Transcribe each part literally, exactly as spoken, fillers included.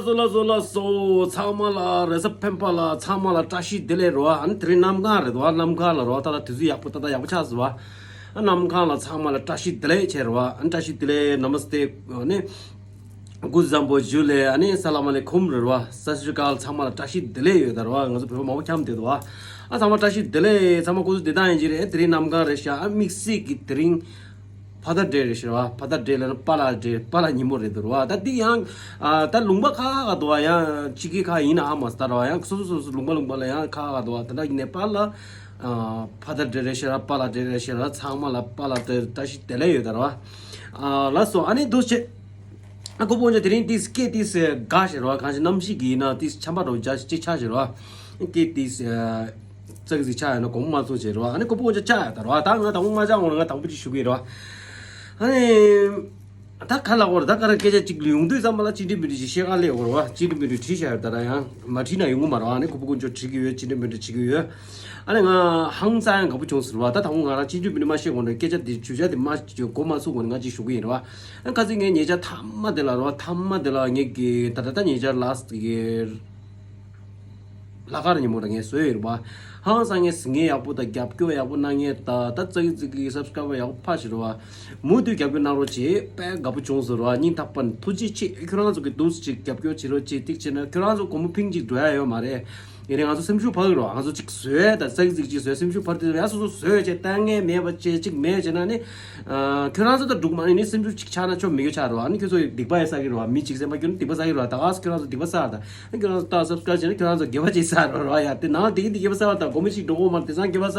བཟོ་ལ་བཟོ་ལ་བཟོ། ཚང་མ་ལ་རེས་གཟའ་ཕན་པ་ལ་ཚང་མ་ལ་བཀྲ་ཤིས་བདེ་ལེགས་རེད་བ། ཨ་ནི་དེ་རིང་གནམ་གང་རེད་བ། གནམ་གང་ལ་རེད་བ། ད་ལྟ་དུས་ཚོད་ཡག་པོ་ད་ལྟ་ཡག་པོ་ཆགས་སོང་བ། ཨ་གནམ་གང་ལ་ཚང་མ་ལ་བཀྲ་ཤིས་བདེ་ལེགས་བྱས་རེད་བ། ཨ་ནི་བཀྲ་ཤིས་བདེ་ལེགས། ནམ་སྟེ། ཨ་ནི་སྐུ་གཟུགས་བཟང་པོ་ཞུ་ལེ། ཨ་ནི་ས་ལ་མ་ལེ་ཁུམ་རེད་བ། ས་སྲི་ཀལ། ཚང་མ་ལ་བཀྲ་ཤིས་བདེ་ལེགས་ཡོད་ད་རེད་བ། ང་ཚོ་བོད་པ་མང་པོ་འཁྱམས་བསྡད་འདུག་བ། ཨ་ཚང་མ་བཀྲ་ཤིས་བདེ་ལེགས། ཚང་མ་སྐུ་གཟུགས་བདེ་ཐང་ཡིན་གྱི་རེད། དེ་རིང་གནམ་གང་རེད་ཤག་ཨ་དམིགས་བསལ་གྱི་དེ་རིང་ཕ་དར་ཌེ་རེད་ཤག་བ། ཕ་དར་ཌེ་ལབ་ན་པཱ་ལགས་ཌེ། པཱ་ལགས་ཉིན་མོ་རེད་འདུག་བ། ད་འདི་ཡང་ཨ་ད་ལུང་པ་ཁག་ཁག་འདུག་བ། ཡང་ཕྱི་རྒྱལ་ཁག་ཡིན་ན་ཧ་མ་སོང་ད་རེད་བ། ཡང་སོ་སོ་སོ་སོ་ལུང་པ་ལུང་པ་ལ་ཡང་ཁག་ཁག་འདུག་བ། ད་ལྟ་ནེ་པཱལ་ལ་ཨ་ཕ་དར་ཌེ་རེད་ཤག་ར། པཱ་ལགས་ཌེ་རེད་ཤག་ར། ཚང་མ་ལ་པཱ་ལགས་ཌེ་བཀྲ་ཤིས་བདེ་ལེགས་ཡོད་ད་རེད་བ། ཨ་ལགས་སོ། ཨ་ནི་འདུག་སེ་བྱས། ཨ་ཁོ་པོ་ཉོ་དེ་རིང་ཏིས་སྐད་ཏིས་དགའ་ཞེས་རོ། གང་ཞིག་གནམ་གཤིས་ཀྱི་ཡིན་ན་ཏིས་ཆམ་པ་རོ་འཇའ་ཅིག་ཆགས་ཞེས་རོ། སྐད་ཏིས་ཙག་ཙིག་ཆགས་ཡོད་ན་དགོངས་པ་མ་ཚོམ་ཞེས་རོ། ཨ་ནི་ཁོ་པོ་ཉོ་ཆགས་ཡོད་ད་རོ། ད་ང་དང་པོ་མ་ཆགས་འོང་ན་ང་དང་པོ་ཅིག་ཞུ་གི་རོ། ཨ་ནི་ད་ག་ལ་འོར་ད་ག་ར་སྐད་ཆ་ཅིག་ལ་ཡོང་དུས་ཙམ་པ་ལ་ཅི་འདྲི་མི་འདྲི་ཅིག་བཤད་ག་ལས་འོར་བ། ཅི་འདྲི་མི་འདྲི་བྲིས་བཞག་ཡོད་ད་ར། ཡང་མ་བྲིས་ན་ཡོང་གི་མ་རོ། ཨ་ནི་ཁོ་པོ་ཀུན་ཅོ་བྲིས་གི་ཡོད། ཅི་འདྲི་མི་འདྲི་བྲིས་གི་ཡོད། ཨ་ནི་ང་ཧང་སང་ཡང་དགའ་པོ་བྱུང་ཟེར་བ། ད་དང་པོ་ང་རང་ཅི་འདྲི་མི་འདྲི་མ་བཤད་གོང་ནས་སྐད་ཆ་འདི་བརྗོད་བྱ་འདི་མ་གོ་མ་ཚུགས་གོང་ནས་ང་ཅིག་ཞུ་གི་ཡིན་ར་བ། ཨ་ཁ་སང་ངས་ཉེ་ཆར་མཐའ་མ་དེ་ལ་ར་བ། མཐའ་མ་དེ་ལ་ངས་ཀྱི་ད་ད་ད་ཉེ་ཆར་ལ་ཀྱི་ལྷག་དཀར་ཉིན་མོ་ར་ངས་བཟོས་ཡོད་ར་བ། ཧང་སང་ངས་གཟིགས་མཁན་ཡག་པོ་དང་རྒྱབ་སྐྱོར་ཡག་པོ་གནང་མཁན་དང་ད་ཙག་ཙིག་གི་སབ་སི་ཀ་རའེ་བར་ཡག་པོ་ཕར་ཞིག་ར་བ། མུ་མཐུད་རྒྱབ་སྐྱོར་གནང་རོགས་བྱེད། དཔེ་དགའ་པོ་བྱུང་སོང་ར་བ། སྙིང་ཐག་པ་ནས་ཐུགས་རྗེ་ཆེ། ཁྱོད་རང་ཚོ་གི་འདུག་སེ་ཅིག་རྒྱབ་སྐྱོར་བྱེད་རོགས་བྱེད། ཏིག་བྱས་ན་ཁྱོད་རང་ཚོ་སྒོར་མོ་ཕིང་གཅིག་འགྲོ་ཡ་ཡོད་མ་རེད། ཡིན་ནའི་ང་ཚོ་སེམས་ཤུགས་འཕར་གི་རེད་བ། ང་ཚོ་ཅིག་བཟོས་དང་ཙག་ཙིག་ཅིག་བཟོས། སེམས་ཤུགས་འཕར་དུས་ཡ་སོ་སོ་བཟོས་བྱས་ལྟ་མཁན་མེད་པ་བྱས་ཅིག་མེད་བྱས་ན་ནི། ཨ་ཁྱོད་རང་ཚོ་དང་འགྲིག་མ་ཡིན་ནི་སེམས་ཤུགས་ཅིག་ཆག་ན་ཆོ་མི་གི་ཆག་རེད་བ། ཨ་ནི་ཁྱོད་ཚོ་སྡིག་པ་ཡི་བསགས་ཀྱི་རེད་བ། མི་གཅིག་སེམས་པ་སྐྱོ་ན་སྡིག་པ་བསགས་ཀྱི་རེད་བ། ད་ག་སེ་ཁྱོད་རང་ཚོ་སྡིག་པ་བསགས་དང་། ཨ་ཁྱོད་རང་ཚོ་ད་སབ་སི་ཀ་རའེབ་བྱས་ན་ཁྱོད་རང་ཚོ་དགེ་བ་ཅིག་བསགས་རེད་བ། ཡ་དེ་ནང་དེ་གི་དེ་དགེ་བ་བསགས་དང་། སྒོར་མོ་ཞིག་འགྲོ་གོ་མ་རེད། དེང་སང་དགེ་བ་བསགས་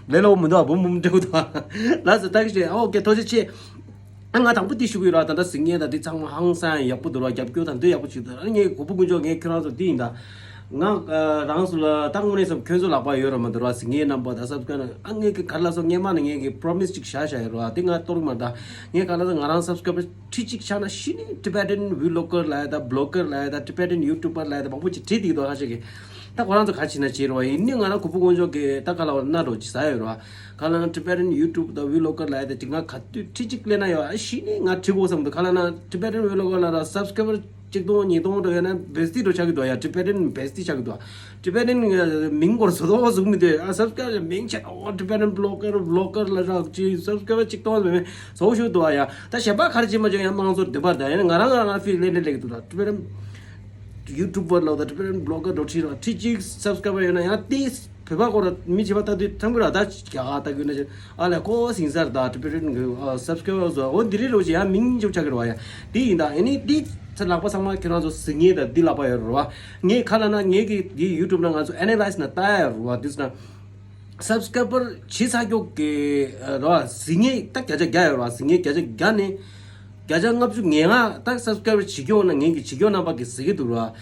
ལས་སླ་པོ་མི་འདུག་ཨ། འབུམ་འབུམ་སྤྲད་དགོས་འདུག་ཨ། ལགས་སོ། ད་གི་ཞེས། ཨོ་ཀེ། ཐུགས་རྗེ་ཆེ། ཨ་ང་དང་པོ་དེ་ཞུ་གི་ཡོད་ར། ད་ལྟ་གཟིགས་མཁན་དང་དེ་ཚང་མ་ཧང་སང་ཡག་པོ་འདུག་ར། རྒྱབ་སྐྱོར་དང་དེ་ཡག་པོ་བྱེད་འདུག་ཨ་ངས་གོ་པོ་ཀུན་ཅོ་ངས་ཁྱོད་རང་ཚོ་འདི་ཡིན་ད། ང་ཨ་རང་ཚོ་ལ་ད་དངོས་གནས་སམ་ཁྱོད་ཚོ་ལག་པ་ཡོད་ར་མ་འདུག་ར། གཟིགས་མཁན་རྣམ་པ་དང་སབ་སི་ཀ་རའེབ། ཨ་ངས་ཀྱི་ག་རེ་ལབ་སོང་། སྔས་མ་ནས་ངས་ཀྱི་པོ་རོ་མི་སི་ཅིག་བཞག་བཞག་ཡོད་ར། དེ་ང་གཏོར་མ་ད། ངས་ག་རེ་ལབ་སོང་། ང་རང་སབ་སི་ཀ་རའེབ་ཁྲི་གཅིག་ཆག་ན་གཞི་ནས་ཊི་བེ་ཊན་བི་ལོག་གར་ལབ་ཡ་ད། བི་ལོག་གར་ལབ་ཡ་ད། ཊི་བེ་ཊན་ཡུ་ཊུབ་པར་ལབ་ཡ་ད། མང་པོ་ཅིག་བྲིས་བསྡད་ཀྱི་འདུག་ཁ་ཤས་ཀྱིས། ད་ཁོ་རང་ཚོ་ག་རེ་བྱེད་ན་བྱེད་ར་བ། ཡིན་ནའི་ང་རང་གོ་པོ་ཀུན་ཅོ་གི་ད་ག་ལ་བ་ན་འགྲོ་ཅིག་ཟ་ཡོད་ར་བ། ག་ལ་ན་ཊི་བེ་ཊན་ཡུ་ཊུབ་དང་བི་ལོག་གར་ལབ་ཡ་ད་ཅིག་ང་ག་དུས་ཁྲི་གཅིག་ལེན་ན་ཡོད། ཨ་གཞི་ནས་ང་བྲིས་དགོས་བསམ་འདུག་ག་ལ་ན་ཊི་བེ་ཊན་བི་ལོག་གར་ལབ་ར་སབ་སི་ཀ་རའེབ་གཅིག་སྟོང་ཉིས་སྟོང་འགྲོ་ཡོད་ན་བེ་སི་ཊི་འགྲོ་ཆགས་ཀྱི་འདུག་ཡ། ཊི་བེ་ཊན་བེ་སི་ཊི་ཆགས་ཀྱི་འདུག་ཊི་བེ་ཊན་མིང་སྐོར་བཟོ་དོ་བཟུང་མི་འདུག་ཨ་སབ་སི་ཀ་རའེབ་མིང་ཆད། ཨོ་ཊི་བེ་ཊན་བི་ལོག་གར་བི་ལོག་གར་ལབ་ར་ཅིག་སབ་སི་ཀ་རའེབ་གཅིག་སྟོང་མེད་མེད་བཟོ་ཞུ་འདུག་ཨ་ཡ། ད་གཞན་པ་ག་རེ་བྱེད་མ་བྱུང་ཡང་དམངས་གཙོར་འདོད་པ་དང་ཡང་ན་ང་རང་ང་རང་ཕི་ལེན་ལེན་ལེགས་འདུག་ད་ཊི་བེ་ཊན་ཡུ་ཊུབ་པར་ལོག་ད་ཊི་བེ་ཊན་བི་ལོག་གར་འགྲོ་ཁྲིད་ར་ཁྲི་གཅིག་སབ་སི་ཀ་རའེབ་ཡོད་ན་ཡང་ཏིས་བོད་པ་སྐོར་ལ་མི་བྱེད་པ་ལྟ་དུས་ཐང་གི་ར། ད་རྒྱ་གར་ལྟ་གི་ན་ཅི་ཨ་ལས་ཁོ་སིང་སར་ད་ཊི་བེ་ཊན་གི་སབ་སི་ཀ་རའེབ་བཟོ་འོ་འདི་རེད་རོ་ཅི་ཡང་མིང་འཇོག་ཆགས་གི་ར་བ་ཡ། དེ་ཡིན་ད། ཨ་ནི་འདི་ཚ་ལག་པ་ཚང་མ་ཁྱེད་རང་ཚོ་གཟིགས་མཁན་ད་འདི་ལག་པ་ཡོད་ར་བ། ངས་ག་ལ་ན་ངས་ཀྱི་འདི་ཡུ་ཊུབ་ན་ང་ཚོ་ཨེ་ན་ལའིཛ་ན་ལྟ་ཡ་ར་བ། འདི་ན་སབ་སི་ཀ་རའེབ་བྱེད་ཚར་ཀྱོག་གི་ར་བ། གཟིགས་མཁན་ད་བརྒྱ་ཆ་བརྒྱ་ཡོད་ར་བ། གཟིགས་མཁན་བརྒྱ་ཆ་བརྒྱ་ནས་བརྒྱ་ཆ་ལྔ་བཅུ་ང་ལྔ་ད་སབ་སི་ཀ་རའེབ་བྱེད་ཀྱོག་ན་ངས་ཀྱི་བྱེད་ཀྱོག་རྣམ་པ་གི་གཟིགས་ཀྱི་འདུག་ར་བ།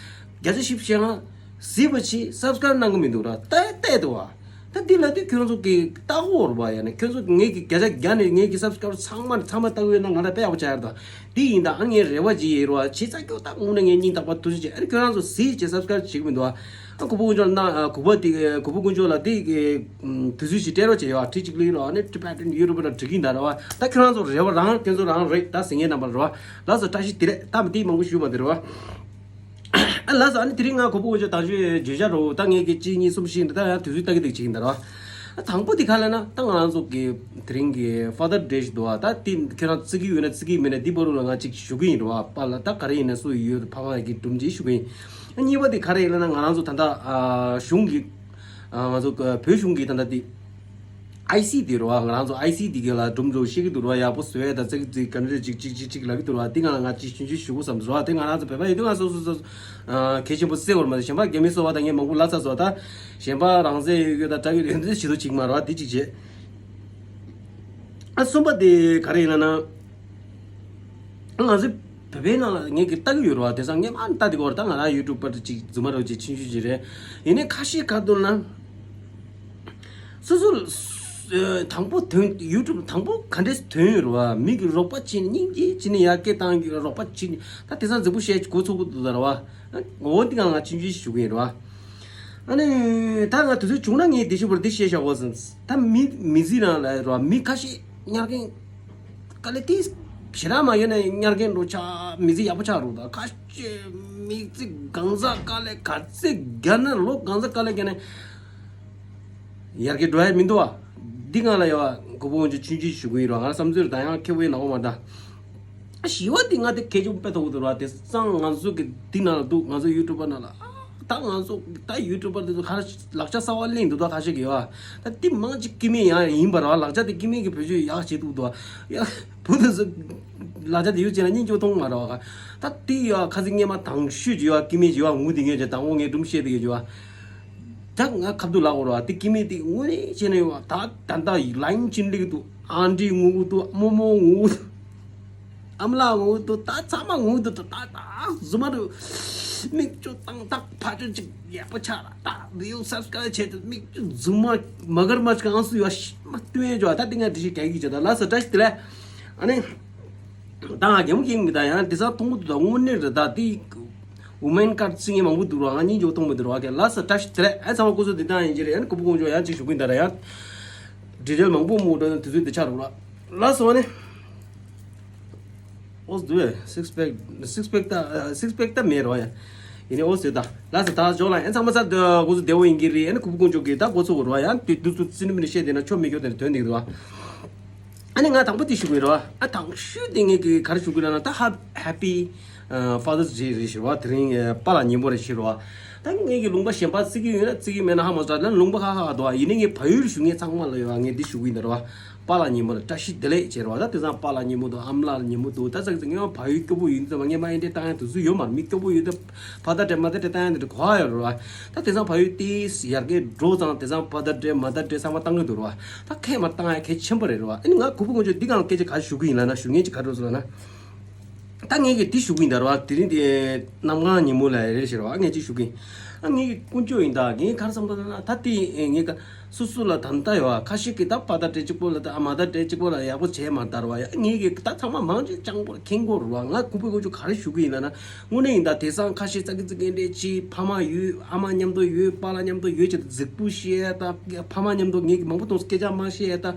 བརྒྱ་ཆ་བཞི་བཅུ་ཞེ་ལྔ་གཟིགས་པ་ཆེ་སབ་སི་ཀ་རའེབ་གནང་གི་མི་འདུག་ར། ལྟ་ལྟ་འདུག་བ། ད་འདི་ལ་དུས་ཁྱོད་ཚོ་གི་ལྟ་གོ་ར་བ། ཡ་ནས་ཁྱོད་ཚོ་ངས་ཀྱི་བརྒྱ་ཆ་བརྒྱ་ནས་ངས་ཀྱི་སབ་སི་ཀ་རའེབ་ཚང་མ་ཚང་མ་ལྟ་གི་ཡོད་ན་ང་ལ་དཔེ་ཡག་པོ་ཆགས་ཡ་ར་ད། འདི་ཡིན་ད། ཨ་ངས་རེ་བ་ཅིག་ཡོད་ར་བ། བྱེད་ཚར་ཀྱོག་ད་དངོས་གནས་ངས་སྙིང་ཐག་པ་ཐུགས་རྗེ་ཆེ། ཨ་ནི་ཁྱོད་རང་ཚོ་གཟིགས་བྱས་སབ་སི་ཀ་རའེབ་བྱེད་ཀྱི་མི་འདུག་བ། ཨ་གོ་པོ་ཀུན་ཅོ་ལ་ན་གོ་པོ་དེ་གོ་པོ་ཀུན་ཅོ་ལ་དེ་དུས་ཚོད་ཞིག་སྤྲད་རོགས་བྱེད་ཡོད། ཁྲི་གཅིག་ལུས་རོགས། ཨ་ནི་ཊི་བེ་ཊན་ཡུ་ཊུབ་པར་འགྲིག་གི་ཡིན་ད་ར་བ། ད་ཁྱོད་རང་ཚོ་རེ་བ་རང་ཁྱོད་ཚོ་རང་རེད་ད་གཟིགས་མཁན་རྣམ་པ་ར་བ། ལགས་སོ། བཀྲ་ཤིས་བདེ་ལེགས། ད་མི་དེ་མང་པོ་ཞུ་མ་དེ་ར་བ། ཨ་ལགས་སོ། ཨ་ནི་དེ་རིང་ང་གོ་པོ་ཀུན་ཅོ་དང་ཞུ་བརྗོད་བྱ་རོ། ད་ངས་ཀྱི་གཅིག་གཉིས་གསུམ་བཞི་འདི་ད་ཡང་དུས་ཚོད་ལྟ་གི་འདུག་བྱེད་ཀྱི་ཡིན་ད་ར་བ། ཨ་དང་པོ་དེ་ག་ལ་ན་ད་ང་རང་ཚོ་གི་དེ་རིང་གི་ཕ་དར་ཌེ་ཞིག་འདུག་བ། ད་དེ་ཁྱོད་རང་བརྩི་གི་ཡོད་ན་བརྩི་གི་མེད་ན་འདི་བར་དུ་ལ་ང་གཅིག་ཞུ་གི་ཡིན་ར་བ། པཱ་ལགས་ད་ག་རེ་ཡིན་ན་སུ་ཡོད་ཕ་མ་གི་སྒྲུང་ཅིག་ཞུ་གི་ཡིན། ཨ་གཉིས་པ་དེ་ག་རེ་ཡིན་ལབ་ན་ང་རང་ཚོ་ད་ལྟ་ཨ་གཞུང་གི་ཨ་ང་ཚོ་བོད་གཞུང་གི་ད་ལྟ་དེ་ཨའི་སི་དེ་རེད་བ། ང་རང་ཚོ་ཨའི་སི་དེ་ག་ལ་སྒྲུང་ཚོ་ཤེས་ཀྱི་འདུག་རེད་བ། ཡག་པོ་བཟོས་ད་ཙག་ཙིག་ག་འདྲ་ཅིག་ཅིག་ཅིག་ཅིག་ལབ་ཀྱི་འདུག་རེད་བ། དེ་ང་ལ་ང་ཅིག་ཆུང་ཆུང་ཞུ་དགོས་བསམ་འདུག་རེད་བ། དེ་ང་རང་ཚོ་བོད་པ་ཡིན་དུས་ང་སོ་སོ་སོ་སོ་གལ་ཆེན་པོ་བརྩི་དགོས་མ་རེད། གཞན་པ་རྒན་མི་སོ་བ་དང་ངས་མང་པོ་ལབ་ཚར་སོང་། ད་གཞན་པ་རང་བཙན་ཡོད་ཡོད་ད་དྲག་ཡོད་ཡོད་འདི་བྱེད་དུ་ཅིག་མ་རེད་བ། དེ་ཅིག་བྱེད། ཨ་གསུམ་པ་དེ་ག་རེ་ཡིན་ལབ་ན། ང་ཚོའི་བོད་པའི་ནང་ལ་ངས་ཀྱི་ལྟ་གི་ཡོད་རེད་བ། དེང་སང་ངས་མ་ལྟ་དེ་གོ་རེད། ད་ང་རང་ཡུ་ཊུབ་པར་ཅིག་རྫུན་མ་རེད་ཅིག་ཆུང་ཆུང་ཅིག་རེད། ཡིན་ནའི་ཁ་ཤས་ག་འདུག་ན། སོ་སོ་ཨ་དང་པོ་ཐོན་ཡུ་ཊུབ་དང་པོ་ག་འདྲས་ཐོན་ཡོད་རེད་བ། མི་གི་རོགས་པ་བྱས་ནས་སྙིང་རྗེ་བྱས་ནས་ཡར་སྐད་བཏང་གི་རོགས་པ་བྱས་ནས་ད་དེང་སང་རྫིག་པོ་བཤད་གོ་ཚོད་གི་འདུག་ད་རེད་བ། འོ་འདི་གང་ང་ཆུང་ཆུང་ཞུ་གི་ཡིན་རེད་བ། ཨ་ནི་ད་ང་དུས་ཚོད་བྱུང་ན་ངས་དེ་ཞུ་བར་འདི་བཤད་བཞག་གོ་ཟིན། ད་མི་མི་ཚེ་ནང་ལ་རེད་བ། མི་ཁ་ཤས་ཉར་མཁན་དཀའ་ལས་དེ་ཞེ་དྲག་མ་ཡོད་ན་ཉར་མཁན་འགྲོ་ཆ་མི་ཚེ་ཡག་པོ་ཆགས་རོགས་ད། ཁ་ ཅེ་མིག་ཙི་གང་ཟག་དཀའ་ལས་ག་ཚད་རྒྱག་ན་ལོ་གང་ཟག་དཀའ་ལས་རྒྱག་ན་ཡར་རྒྱས་འགྲོ་ཡ་མི་འདུག་བ། འདི་ང་ལ་ཡ་གོ་བོ་འཇུ་ཆུན་ཆུན་ཞུ་གི་ཡིན་རོགས། ང་བསམ་ཚུལ་ད་ཡང་ཁེ་བོའི་ནང་འོ་མ་འདྲ། ཞི་བ་འདི་ང་དེ་ཁེ་ཆུང་དཔེ་ཐོག་ཏུ་རོགས། དེ་སང་ང་ཚོ་གི་འདི་ནང་ལ་འདུག་ང་ཚོ་ཡུ་ཊུབ་པ་ནང་ལ་ཨ། ད་ང་ཚོ་ད་ཡུ་ཊུབ་པ་དེ་ཚོ་ག་རེ་ལག་ཆ་གསར་བ་ལེན་འདུག་ད་ཁ་ཤས་ཀྱི་ཡ། ད་འདི་མང་ཅིག་སྐྱེ་དམན་ཡང་ཡིན་པ་རོགས། ལག་ཆ་དེ་སྐྱེ་དམན་གྱི་བེད་སྤྱོད་ཡག་བྱེད་འདུག་འདུག་ཡ། བུ་དེ་ཚོ་ལག་ཆ་དེ་ཡོད་ཅེ་ན་སྙིང་རྗེ་མཐོང་མ་རེད་བ། ད་དེ་ཡ་ཁ་སང་སྔོན་མ་དང་ཤོས་ཀྱི་ཡ་སྐྱེ་དམན་ཀྱི་ཡ་ངུ་དེ་ངས་ཀྱི་དང་པོ་ངས་སྒྲུང་བཤད་དེ་གི་ཡ། ད་ང་ཁ་བསྡུ་ལབ་དགོས་རེད་བ། དེ་སྐྱེ་དམན་དེ་དངོས་གནས་བྱས་ན་ཡོད་བ། ད་ད་ལྟ་ལའིན་ཅིན་ལིག་འདུག་ཨན་ཌི་ངུ་འདུག་རྨོ་མོ་ངུ་འདུག་ཨ་མ་ལགས་ངུ་འདུག་ད་ཚང་མ་ངུ་འདུག་ད་ད་ད་གཟུ་མ་རུ་མིག་ཆུ་བཏང་ཐག་ཕ་ཆུ་ཅིག་ཡག་པོ་ཆགས་ལ། ད་བིའུ་སབ་སི་ཀ་རབ་བྱས་ཏེ་མིག་ཆུ་གཟུ་མ་མ་གར་མ་ཅིག་ཨང་སུ་ཡོད་ཤི་མ་བཏོན་ཡོད་ཅོག་ད་དེ་ང་འདི་ཞིག་ག་གི་ཅོག་ད་ལ་ས་བཀྲ་ཤིས་བདེ་ལེགས། ཨ་ནི། ད་ང་རྒན་མོ་ཁྱེད་མི་ད་ཡང་དེ་ཚང་མཐོང་གི་འདུག་ད་དངོས་གནས་རེད། ད་དེ་ཝུ་མེན་ཀཱར་བརྩི་མཁན་མང་པོ་འདུག་ར། ང་སྙིང་རྗེ་པོ་མཐོང་མི་འདུག་ར། ཨ་ཀེ་ལ་ས་བཀྲ་ཤིས་བདེ་ལེགས། ཨ་ཚང་མ་སྐུ་གཟུགས་བདེ་ཐང་ཡིན་གྱི་རེད། ཨ་ནི་ཁུ་བུ་ཀོང་ཇོ་ཡང་གཅིག་ཞུ་གི་ཡིན་ད་ར། ཡང་ཌི་ཊེལ་མང་པོ་མོ་འགྲོ་ན་དུས་ཚོད་འདི་ཆགས་རུག་ར། ལ་ས་བ་ནི་ཨོ་སི་འདུག་ཨེ། སིགས་པེག་སིགས་པེག་ད་སིགས་པེག་ད་མེད་ར་ཡ། ཡིན་ནི་ཨོ་སི་ད་ལ་ས་ད་ཇོ་ལ་ཨ་ཚང་མ་ས་སྐུ་གཟུགས་བདེ་པོ་ཡིན་གྱི་རེད། ཨ་ནི་ཁུ་བུ་ཀོང་ཇོ་གི་ད་འགོ་ཚུགས་ར། ཡང་དུས་དུས་ཚོད་ཙི་ནི་མི་ནི་བཤད་བསྡད་ན་ཆོ་མི་སྐྱོ་དེ་ནི་དོན་འདི་ར། ཨ་ནི་ང་དང་པོ་དེ་ཞུ་གི་རེད་བ། ཨ་དང་ཤོས་དེ་ངས་ཀྱི་ག་རེ་ཞུ་གི་ལབ་ན་ད་ཧ་ཧེ་པི་ཕ་དར་སི་ཌེ་རེད་ཟེར་བ། དེ་རིང་པཱ་ལགས་ཉིན་མོ་རེད་ཟེར་བ། ད་ངས་ཀྱི་ལུང་པ་གཞན་པ་བརྩི་གི་ཡོད་ན་བརྩི་གི་མེད་ན་ཧ་མ་ཟ་ན་ལུང་པ་ཁ་ཁ་འདུག་ཡིན་ནའི་ངས་བལ་ཡུལ་ཞུ་མཁན་ཚང་མ་ལ་ཡོད། ངས་འདི་ཞུ་གི་ཡིན་ད་རེད་བ། པཱ་ལགས་ཉིན་མོ་ལ་བཀྲ་ཤིས་བདེ་ལེགས་ཟེར་བ། ད་དེང་སང་པཱ་ལགས་ཉིན་མོ་དང་ཨ་མ་ལགས་ཉིན་མོ་འདུག་ད་ཙག་ཙིག་ངས་བལ་ཡུལ་སྐྱོ་པོ་ཡོད་ཙམ་ངས་མ་ཡིན་དེ་བཏང་ཡ་དུས་ཚོད་ཡོད་མ་རེད། མི་སྐྱོ་པོ་ཡོད་ད་ཕ་དར་སི་ཌེ་མ་དར་སི་ཌེ་བཏང་ཡ་དེ་འདྲ་གོ་ཡ་ཡོད་རེད་བ། ད་དེང་སང་བལ་ཡུལ་དེ་ཡར་རྒྱས་འགྲོ་ཙང་དེང་སང་ཕ་དར་སི་ཌེ་མ་དར་སི་ཌེ་ཚང་མ་བཏང་གི་འདུག་རེད་བ། ད་ཁས་མ་བཏང་ཡ་གལ་ཆེན་པོ་རེད་རེད་བ། ཨ་ནི་ང་ཁུ་བུ་ཀོང་ཇོ་འདི་གང་སྐད་ཆ་ག་རེ་ཞུ་གི་ཡིན་ལབ་ན་ཞུ་མཁན་ཅིག་ག་རེ་རེད་ཟེར་ལབ་ན། ད་ངས་ཀྱི་འདི་ཞུ་གི་ཡིན་ད་རེད་བ། དེ་རིང་དེ་གནམ་གང་ཉིན་མོ་ལ་རེད་ཟེར་བ། ངས་ཅིག་ཞུ་གི་ཡིན། ཨ་ངས་ཀྱི་དཀོན་མཆོག་ཡིན་ད་ངས་ག་རེ་བསམ་ད་ན་ད་དེ་ངས་ཀ་སོ་སོ་ལ་ད་ལྟ་ཡོད་བ། ཁ་ཤས་ཀྱི་ད་ཕ་དར་སི་ཌེ་གཅིག་པོ་ལ་ད་ཨ་མ་དར་སི་ཌེ་གཅིག་པོ་ལ་ཡག་པོ་བྱས་མ་དར་བ་ཡ། ངས་ཀྱི་ད་ཚང་མ་མང་ཆེ་སྤྱང་པོ་མཁན་པོ་རེད་བ། ང་ཁུ་བུ་ཀོང་ཇོ་ག་རེ་ཞུ་གི་ཡིན་ལབ་ན། དངོས་གནས་ཡིན་ད་དེང་སང་ཁ་ཤས་ཙག་གི་ཙིག་གི་འདྲ་ཅིག་ཕ་མ་ཡོད་ཨ་མ་མཉམ་དུ་ཡོད་པཱ་ལགས་མཉམ་དུ་ཡོད་ཅེས་ད་རྫིག་པོ་བཤད་ད་ཕ་མ་མཉམ་དུ་ངས་ཀྱི་མང་པོ་གཏོང་སྐད་ཆ་མ་བཤད་ད།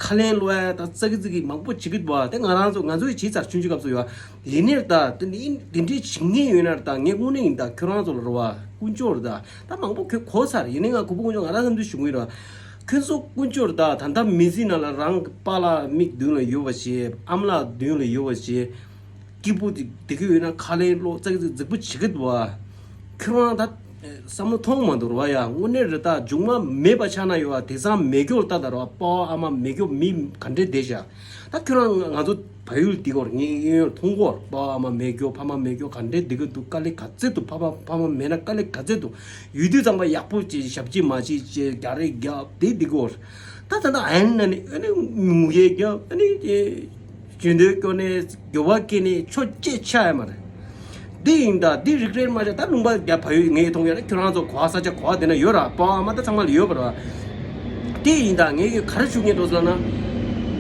ཁ་ལན་སློག་ཡ་ད་ཙག་གི་ཙིག་གི་མང་པོ་བྱེད་ཀྱི་འདུག་བ། དེ་ང་རང་ཚོ་ང་ཚོའི་བྱས་ཚར་ཆུང་ཆུང་སྐབས་སུ་ཡོད། ཡིན་ནའི་ད་དེ་ནི་དེ་འདྲའི་བྱེད་མཁན་ཡོད་ན་ད་ངས་དངོས་གནས་ཡིན་ད་ཁྱོད་རང་ཚོ་ལ་རེད་བ། དཀོན་མཆོག་རེད་ད། ད་མང་པོ་ཁྱོད་གོ་ཚར། ཡིན་ནའི་ང་ཁུ་བུ་དཀོན་མཆོག་ང་རང་བསམ་ཚུལ་ཞུ་གི་ཡིན་རེད་བ། ཁྱོད་ཚོ་དཀོན་མཆོག་རེད་ད། ད་ལྟ་མི་ཚེ་ནང་ལ་རང་གི་པཱ་ལགས་མིག་མདུན་ལ་ཡོད་པ་བྱས་ཨ་མ་ལགས་མདུན་ལ་ཡོད་པ་བྱས། སྐྱིད་པོ་དེ་དེ་གི་ཡོད་ན་ཁ་ལན་སློག་ཙག་ཙིག་རྫིག་པོ་བྱེད་ཀྱི་འདུག་བ། ཁྱོད་རང་ད་བསམ་བློ་ཐོངས་མ་འདུག་ར་བ་ཡ། དངོས་གནས་རེད་ད། མཇུག་མ་མེད་པ་ཆགས་ན་ཡོད་བ། དེང་སང་མེད་མཁན་ལ་ལྟ་ད་ར་བ། པ་ཕ་ཨ་མ་མེད་མཁན་མི་ག་འདྲས་བསྡད་ཤག་ད་ཁྱོད་རང་ང་ཚོ་བལ་ཡུལ་འདི་སྐོར་ངས་གཡས་གཡོན་མཐོང་གོ། པ་ཕ་ཨ་མ་མེད་མཁན་ཕ་མ་མེད་མཁན་ག་འདྲས་བསྡད་ཀྱི་འདུག་དཀའ་ལས་ག་ཚད་འདུག་ཕ་མ་ཕ་མ་མེད་ན་དཀའ་ལས་ག་ཚད་འདུག་ཡོད་དུས་ཙམ་པ་ཡག་པོ་བྱས་ཞབས་ཕྱི་མ་བྱས་བྱས་རྒྱག་རེས་རྒྱབ་བསྡད་འདུག་གོ། ད་ད་ད་ཨན་ན་ནི་ཨ་ནི་ངུ་སྐད་རྒྱབ་ཨ་ནི་ཇུས་འདོན་སྐྱོར་ནས་འགྱུར་བ་སྐྱེལ་ནས་ཆོ་ཅེས་ཆ་ཡ་མ་རེད། འདི་ཡིན་ད་འདི་རིགས་རེད་མ་རེད། ད་ལུང་པ་རྒྱ་བལ་ཡུལ་ངས་མཐོང་ཡ་རེད། ཁྱོད་རང་ཚོ་གོ་བ་ས་ཆ་གོ་བ་དེ་ན་ཡོད་ར། པ་ཕ་ཨ་མ་ད་ཚང་མ་ལ་ཡོད་པ་ར། དེ་ཡིན་ད་ངས་གི་ག་རེ་ཞུ་མཁན་འདུག་ཟེར་ན།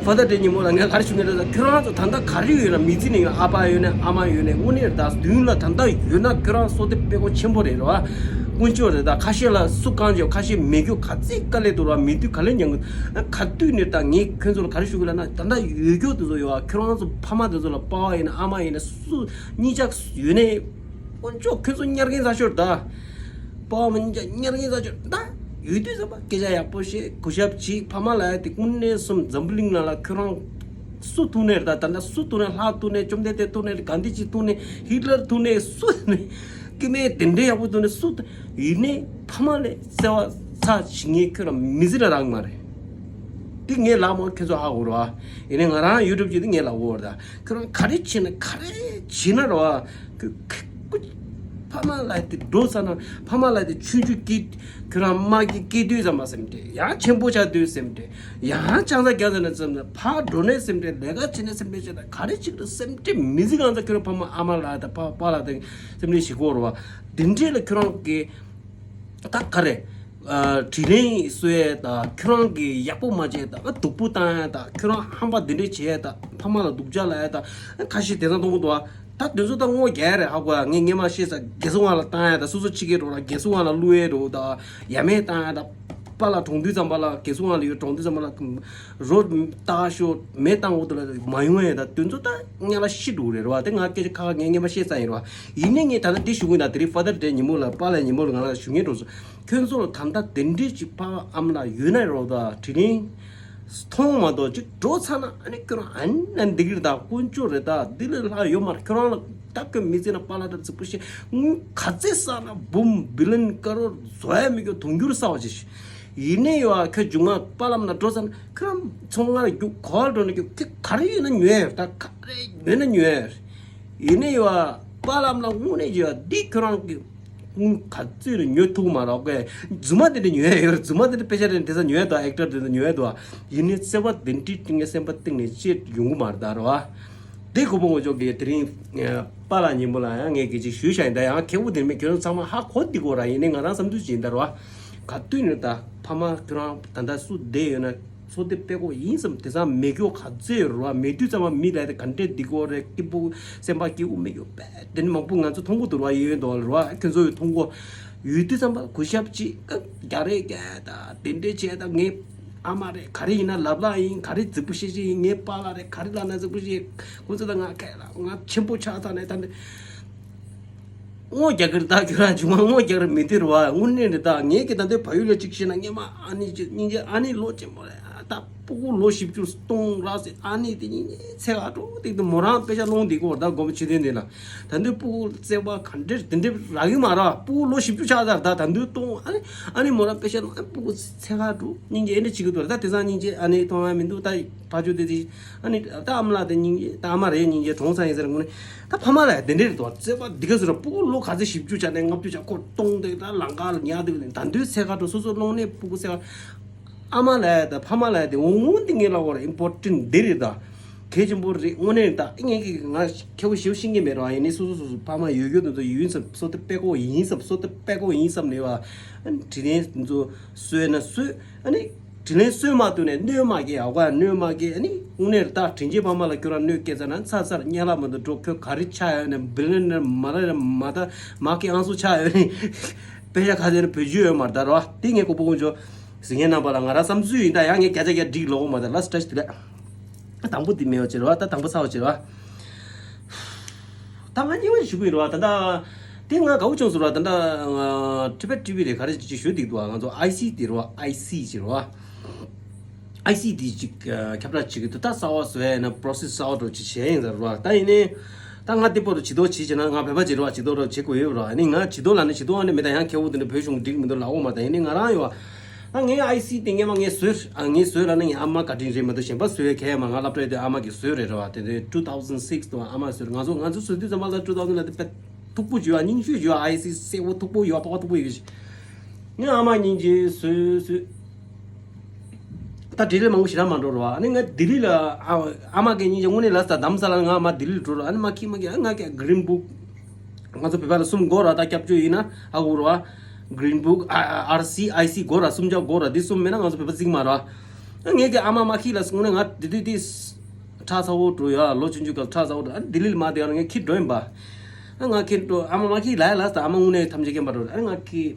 ཕ་དར་སི་ཌེ་ཉིན་མོ་ལ་ངས་ག་རེ་ཞུ་མཁན་འདུག་ཟེར་ན། ཁྱོད་རང་ཚོ་ད་ལྟ་ག་རེ་ཡོད་ན་མི་ཚེ་ནས་ཡོད་ཨ་ཕ་ཡོད་ནས་ཨ་མ་ཡོད་ནས་དངོས་གནས་ད་མདུན་ལ་ད་ལྟ་ཡོད་ན་ཁྱོད་རང་བསོད་བདེ་དཔེ་ཁོ་ཆེན་པོ་རེད་ར་བ། དཀོན་མཆོག་རེད་ད། ཁ་ཤས་ལ་སུ་གང་བྱེད་ཁ་ཤས་མེད་རྒྱུ་ག་ཚད་དཀའ་ལས་འདུག་ར། མི་དུས་ག་ལས་མྱང་གི་ག་དུས་ནས་ད་ངས་ཁྱོད་ཚོ་ལ་ག་རེ་ཞུ་གི་ལབ་ན་ད་ལྟ་ཡོད་རྒྱུ་དེ་ཚོ་ཡོད་ཨ། ཁྱོད་རང་ཚོ་ཕ་མ་དེ་ཚོ་ལ་པ་ཕ་ཡིན་ན་ཨ་མ་ཡིན་ན་སུ་གཉིས་ཆ་ཡོད་ནས། དཀོན་མཆོག་ཁྱོད་ཚོ་ཉར་མཁན་ས་ཤོར་ད། པ་ཕ་གཉིས་ཆ་ཉར་མཁན་ས་ཤོར་ད། ཡོད་དུས་ཙམ་པ་སྐད་ཆ་ཡག་པོ་བཤད་གུས་ཞབས་བྱེད་ཕ་མ་ལ་ཡ་དེ་དངོས་གནས་སོམ་འཛམ་བུ་གླིང་ནང་ལ་ཁྱོད་རང་སུ་ཐུག་ནས་རེད་ད། ད་ལྟ་སུ་ཐུག་ནས་ལྷ་ཐུག་ནས་བཅོམ་ལྡན་འདས་ཐུག་ནས་གྷན་དྷི་ཇི་ཐུག་ནས་ཧི་ཊི་ལར་ཐུག་ནས་སུ་ཐུག་ནས་སྐྱེ་དམན་དེ་འདྲའི་ཡག་པོ་ཐུག་ནས་སུ་ཐུག་ཡིན་ནས་ཕ་མ་ལས་བརྩེ་བ་ཚ་བྱེད་མཁན་ཁྱོད་རང་མི་ཚེ་ལ་རག་མ་རེད། དེ་ངས་ལབ་མོ་ཁྱོད་ཚོ་ཧ་གོ་རོ་ཨ། ཡིན་ནས་ང་རང་ཡུ་ཊུབ་ཅིག་དེ་ངས་ལབ་གོ་ར་ད། ཁྱོད་རང་ག་རེ་བྱེད་ན་ག་རེ་བྱེད་ན་རོ་ཨ། ཁྱོད་ཁྱོད་ཕ་མ་ལ་དེ་འགྲོ་ས་ན་ཕ་མ་ལ་དེ་ཆུང་ཆུང་སྐྱེས་ཁྱོད་རང་མ་སྐྱེས་སྐྱེས་དུས་ཙམ་པ་སེམས་ཁྲལ། ཡང་ཆེན་པོ་ཆགས་དུས་སེམས་ཁྲལ། ཡང་ཆང་ས་རྒྱག་ས་ན་སེམས་ཁྲལ། ཕར་འགྲོ་ནས་སེམས་ཁྲལ། ལས་ཀ་བྱེད་ནས་སེམས་ཁྲལ་བྱེད་ད་ག་རེ་བྱེད་ཀྱི་རེད་སེམས་ཁྲལ་མི་ཚིག་གང་ཚ་ཁྱོད་རང་ཕ་མ་ཨ་མ་ལ་དང་ཕ་ཕ་ལ་དང་སེམས་ཁྲལ་ཞིག་གོ་རོ་ཨ། དེ་འདྲས་ལ་ཁྱོད་རང་གི་ད་ག་རེ། ཨ་དྲིན་ལན་གསོ་ཡས་དང་ཁྱོད་རང་གི་ཡག་པོ་མ་བྱས་དང་སྡུག་པོ་བཏང་ཡས་དང་ཁྱོད་རང་ཧམ་པ་འདི་འདྲས་བྱས་ཡས་དང་ཕ་མ་ལ་སྡུག་ཅག་ལབ་ཡས་དང་ཁ་ཤས་དེ་ཚང་མཐོང་གི་འདུག་ཨ། ད་དེ་ཚོ་ད་ངོ་རྒྱལ་རེད་ཧ་གོ་ཡ། ངས་སྔས་མ་བཤད་ས་རྒས་གསོ་ཁང་ལ་བཏང་ཡས་དང་སོ་སོ་ཕྱི་རྒྱལ་འགྲོ་ལ་རྒས་གསོ་ཁང་ལ་བླུག་ཡས་རོ་དང་ཡ་མེད་བཏང་ཡས་དང་ པཱ་ལགས་གྲོངས་དུས་ཙམ་པ་ལ། རྒན་གསུང་ང་ལ་ཡོད། གྲོངས་དུས་ཙམ་པ་ལ་རོ་བཏགས་ཤོག་མེ་བཏང་འོག་ཏུ་ལ་མ་ཡོང་ཡ། ད་དེ་ཚོ་ད་ངས་ལ་ཤི་འགྲོ་རེད་ར་བ། དེ་ང་སྐད་ཆ་ཁ་ཁ་ངས་ངས་མ་བཤད་ས་ཡིན་ར་བ། ཡིན་ནའི་ངས་ད་ལྟ་འདི་ཞུ་གི་ཡིན། ད་དེ་རིང་ཕ་དར་ཌེ་ཉིན་མོ་ལ་པཱ་ལགས་ཉིན་མོ་ལ་ང་ལ་ཞུ་ངེས་འགྲོ་སོང་། ཁྱོད་ཚོ་ལ་ད་ལྟ་དེ་འདྲས་ཅིག་ཕ་ཨམ་ལགས་ཡོད་ན་རོགས། ད་དྲིན་ལན་མཐོང་མ་གཏོགས་ཅིག་འགྲོ་ཚར་ན། ཨ་ནི་ཁྱོད་རང་ཨ་ནི་འདི་གིར་ད་དཀོན་མཆོག་རེད། ད་འདི་ལས་ལྷག་ཡོད་མ་རེད། ཁྱོད་རང་ལ་ད་ཁྱོད་མི་ཚེ་ན་པཱ་ལགས་ད་རྫིག་པོ་བཤད། དངུལ་ག་ཚད་བསགས་ན་འབུམ་བི་ལན་ཀ་རོར་བཟོ་ཡ་མི་སྐྱོ། དུང་འགྱུར་བསགས་པ་ཅིག་ཡིན་ནའི་ཡོད། ཁྱོད་མཇུག་མ་པཱ་ལགས་ན་འགྲོ་ཚར་ན་ཁྱོད་རང་ཚོང་ཁང་ལ་རྒྱུག་གོ་བ་འགྲོ་ན་རྒྱུག་ཁྱོད་ག་རེ་ཡོད་ན་ཉོས་ཡོད། ད་ག་རེ་ཡོད་ན་ཉོས་ཡོད། ཡིན་ནའི་ཡོད། པཱ་ལགས་ལ་དངོས་གནས་ཀྱི་ཡོད། འདི་ཁྱོད་རང་གི་དངུལ་ག་ཚོད་ནས་ཉོ་ཐུབ་མ་རེད་ཀྱི། རྫུན་མ་དེ་འདྲ་ཉོས་ཡོད། རྫུན་མ་དེ་འདྲ་དཔེ་ཆ་དེ་འདྲ་དེང་སང་ཉོས་འདུག་ཨེག་ཊར་དེ་འདྲ་ཉོས་འདུག་ཡིན་ནའི་བརྩེ་བ་དེ་འདྲའི་སྤྲིན་ངའི་སེམས་པ་གཏིང་ནས་བཅད་ཡོང་གི་མ་རེད་ད་རོ། དེ་གོ་བོ་ངོ་ཅོག་གི་དེ་རིང་པཱ་ལགས་ཉིན་མོ་ལ་ཡང་ངས་སྐད་ཆ་ཞུས་བཞག་ཡིན། ད་ཡང་ཁེ་བོ་དེ་མེད། ཁྱོད་ཚང་མ་ཧ་གོ་འདི་གོ་ར། ཡིན་ནའི་ང་རང་བསམ་ཚུལ་ཅིག་ཡིན་ད་རོ། ག་དུས་ནས་ད་ཕ་མ་ཁྱོད་རང་ད་ལྟ་སུ་བསྡད་ཡོད་ན་ཚོ་དེ་དཔེ་གོ་ཡིན་བསམ། དེང་སང་མེད་རྒྱུ་ག་ཚོད་ཡོད་རོ། མེད་དུས་ཙམ་པ་མི་ལ་དེ་ག་འདྲས་འདི་གོ་རེད། སྐྱིད་པོ་སེམས་པ་སྐྱིད་པོ་མེད་རྒྱུ་དཔེ་དེ་འདྲ་མང་པོ་ང་ཚོ་མཐོང་གོ་འདུག་རོ། ཡོད་འདུག་རོ། ཁྱོད་ཚོ་ཡོད་མཐོང་གོ། ཡོད་དུས་ཙམ་པ་གུས་ཞབས་ཅིག་རྒྱག་རེས་རྒྱག་ད་དེ་འདྲས་བྱས་ད། ངའི་ཨ་མ་རེད། ག་རེ་ཡིན་ན་ལབ་ལགས་ཡིན། ག་རེ་རྫིག་པོ་བཤད་བཤད་ཡིན། ངའི་པཱ་ལགས་རེད། ག་རེ་ལབ་ན་རྫིག་པོ་བཤད། ཁོང་ཚོ་ད་ང་ཁ་ལ་ང་ཆེན་པོ་ཆགས་ད་ནས་ད་ནས། དངོས་རྒྱག་གི་རེད་ད། ཁྱོད་རང་མཇུག་མ་དངོས་རྒྱག་རེད་མི་འདི་རེད་བ། དངོས་གནས་རེད་ད། ངས་ཀྱི་ད་ལྟའི་བལ་ཡུལ་ལ་གཅིག་བཤད་ན། སྔོན་མ་ཨ་ནེ་གཅིག་སྙིང་རྗེ་ཨ་ནེ་ལོ་ཆེན་པོ་རེད་ད། སྤུ་གུ་ལོ་བཞི་བཅུ་སྟོང་རག་སྲིད། ཨ་ནེ་དེ་སྙིང་རྗེ་ཚེ་ག་འགྲོ་དེ་དུ་མོ་རང་དཔེ་ཆ་སློང་འདི་གོ་ད་དགོན་པ་ཆོས་ལྡན་འདི་ལ། ད་ལྟའི་སྤུ་གུ་བརྩེ་བ་ག་འདྲ་དེ་འདྲ་རག་གི་མ་རེད། སྤུ་གུ་ལོ་བཞི་བཅུ་ཆགས་ཚར་ད། ད་ལྟའི་སྟོང་ཨ་ནེ་ཨ་ནེ་མོ་རང་དཔེ་ཆ་སློང་ཨ་སྤུ་གུ་ཚེ་ག་འགྲོ་སྙིང་རྗེ་ཨེ་འདྲ་བྱེད་གི་འདུག་ད་དེང་སང་སྙིང་རྗེ་ཨ་ནེ་མཐོང་ཡ་མི་འདུག་ད་ཕ་ཆོས་དེ་དེ། ཨ་ནི་ད་ཨ་མ་ལགས་དེ་སྙིང་རྗེ། ད་ཨ་མ་རེད་སྙིང་རྗེ། གྲོངས་ཚར་ཡིན་ཟེར་དངོས་གནས། ད་ཕ་མ་ལགས་དེ་འདྲས་རེད་དོ། བརྩེ་བ་འདི་ག་ཟེར་རོ། སྤུ་གུ་ལོ་ག་ཚོད་བཞི་བཅུ་ཆགས་ནས་ལྔ་བཅུ་ཆགས་ཁོ་སྟོང་དེ་ད་ལང་ཀ་ལ་ཉལ་དེ་ད་འདོད་ཚེ་ག་འགྲོ་སོ་སོ་སློང་ནས་སྤུ་གུ་ཚེ་ག་ཨ་མ་ལགས་དང་ཕ་མ་ལགས་དེ་འོང་འོང་འདི་ངས་ལབ་དགོས་རེད། ཨིམ་པོར་ཊེན་ཊི་འདི་རེད་ད། གལ་ཆེན་པོ་རེད་དངོས་གནས་རེད་ད། ངས་ཀྱི་ང་ཁྱེའུ་ཞེའུ་ཤེས་ཀྱི་མེད་རོ། ཡིན་ནའི་སོ་སོ་སོ་སོ་ཕ་མ་ཡོད་རྒྱུ་དེ་ཚོ་ཡིན་བསམ། སོ་དེ་དཔེ་ཁོ་ཡིན་བསམ། སོ་དེ་དཔེ་ཁོ་ཡིན་བསམ་ནས་བ། དྲིན་ལན་དེ་ཚོ་གསོས་ན་གསོས། ཨ་ནི། དྲིན་ལན་གསོས་མ་ཐུབ་ནས་གནོད་མ་སྐྱེལ། ཨ་ཁ་གནོད་མ་སྐྱེལ། ཨ་ནི་དངོས་གནས་རེད་ད། དྲིན་ཆེན་ཕ་མ་ལ་ཁྱོད་རང་གནོད་སྐྱེལ་ཚར་ན་ཚར་ཚར་གཉའ་ལ་མ་འདུག་འགྲོ། ཁྱོད་ག་རེ་ཆགས་ཡོད་ནས་བི་ལན་ནས་མ་ལ་མ་ད་མ་ཁི་ཨང་སུ་ཆགས་ཡོད་ནི། དཔེ་ཆ་ག་ཚོད་ནས་བེད་སྤྱོད་ཡོད་མ་རེད་ད་རོ། དེ་ངས་ཀོ་པོ་ཀོ་འཇོ་ཟིང་ངེ་རྣམ་པ་ལ་ང་རང་བསམ་ཚུལ་ཡིན། ད་ཡང་ངས་བརྒྱ་ཆ་བརྒྱ་འགྲིག་ལོག་མ་ད་ལ་སི་ཊ་ཆི་དེ་ལ། དང་པོ་དེ་མེད་བ་ཅེ་རོ། ད་དང་པོ་ཚ་བ་ཅེ་རོ། ད་ང་གཉིས་པ་ཞུ་གི་རེད་བ། ད་ལྟ་དེ་ང་དགའ་བོ་བྱུང་སོང་ར། ད་ལྟ་ང་ཊི་བེཊ་ཊི་ཝི་རེད་ག་རེ་ཅིག་ཞུ་འདུག་འདུག་ང་ཚོ་ཨའི་སི་དེ་རེད་བ། ཨའི་སི་ཅིག་རེད་བ། ཨའི་སི་དེ་ཅིག་ཁྱབ་བསྒྲགས་བྱེད་ཀྱི་འདུག་ད་གསར་བ་བཟོ་ཡ་ན་པོ་རོ་སེ་སི་གསར་བ་འདྲ་བོ་ཅིག་བྱས་ཡིན་ཟེར་ར། ད་ཡིན་ནའི་ད་ང་དེ་པོ་རུ་བྱེད་དོ་བྱེད་བྱེད་ན་ང་བོད་པ་བྱེད་རོགས་བྱེད་དོ་རོགས་བྱེད་དགོས་ཡོད་ར། ཨ་ནི་ང་བྱེད་དོ་ལ་ནི་བྱེད་དོ་ཨ་ནི་མི་ད་ཡང་ཁྱེད་འུ་དེ་འདྲ་བོད་གཞུང་འགྲིག་མི་འདུག་ལ་འོ་མ་ད་ཡིན་ནའི་ང་རང་ཡོད་ཨ། ངའི་ཨའི་སི་དེ་སྔས་མ་ངས་བཟོས། ཨ་ངས་བཟོས་ལ་ནི་ངའི་ཨ་མ་བཀའ་དྲིན་རེད་མ་གཏོགས་གཞན་པ་བཟོས་ཡ་གས་མ། ང་སློབ་གྲྭའི་དུས་ཨ་མ་གིས་བཟོས་རེད་ར་བ། དེ་དུས་two thousand six དུ་ཨ་མ་བཟོས་རེད། ང་ཚོ་ང་ཚོ་བཟོས་དུས་ཙམ་པ་ལ་two thousand ལ་དེ་དཔེ་མཐུག་པོ་བྱོས་ཨ། རྙིང་ཤོས་བྱོས་ཨ། ཨའི་སི་གསལ་པོ་མཐུག་པོ་ཡོད་ཨ། པགས་པ་མཐུག་པོ་ཡོད་ཤི། ངའི་ཨ་མ་སྙིང་རྗེ་བཟོས་བཟོས། ད་འབྲེལ་ལས་མང་པོ་ཞེ་དྲག་མ་འགྲོ་ར་བ། ཨ་ནི་ང་ལྡི་ལི་ལ་ཨ་ཨ་མ་གི་སྙིང་རྗེ་དངོས་གནས་ལ་ས་དམ་ས་ལ་ང་ཨ་མ་ལྡི་ལི་ལ་འགྲོ་ར། ཨ་ནི་མ་ཁི་མ་ཁི་ཨ་ང་གི་གི་རིན་བུག་ང་ཚོ་བོད་པ་ལ་གསུམ་དགོས་ར། ད་སྐྱབས་བཅོལ་ཡིན་ན་ཨ་གོ་ར་བ། གི་རིན་བུག་ཨ་ཨ་ཨར་སི་ཨའི་སི་དགོས་ར། གསུམ་ཆ་དགོས་ར། འདི་གསུམ་མེད་ན་ང་ཚོ་བོད་པ་བརྩི་གི་མ་ར་བ། ཨ་ངས་ཀྱི་ཨ་མ་མ་ཁི་ལ་དངོས་གནས་ང་དེ་དུས་དེ་ཁྲག་ཚ་བོ་འགྲོ་ཡ་ལོ་ཆུང་ཆུང་སྐབས་ཁྲག་ཚ་བོ་འགྲོ། ཨ་ལྡི་ལི་ལ་མ་བསྡད་ཡ་ལ་ངས་ཁྱི་འགྲོ་ཡིན་པ། ཨ་ང་ཁྱི་འགྲོ་ཨ་མ་མ་ཁི་ལ་ཡ་ལ་ས་ཨ་མ་དངོས་གནས་ཐམས་ཅད་མཁྱེན་པ་འགྲོ། ཨ་ང་ཁྱི།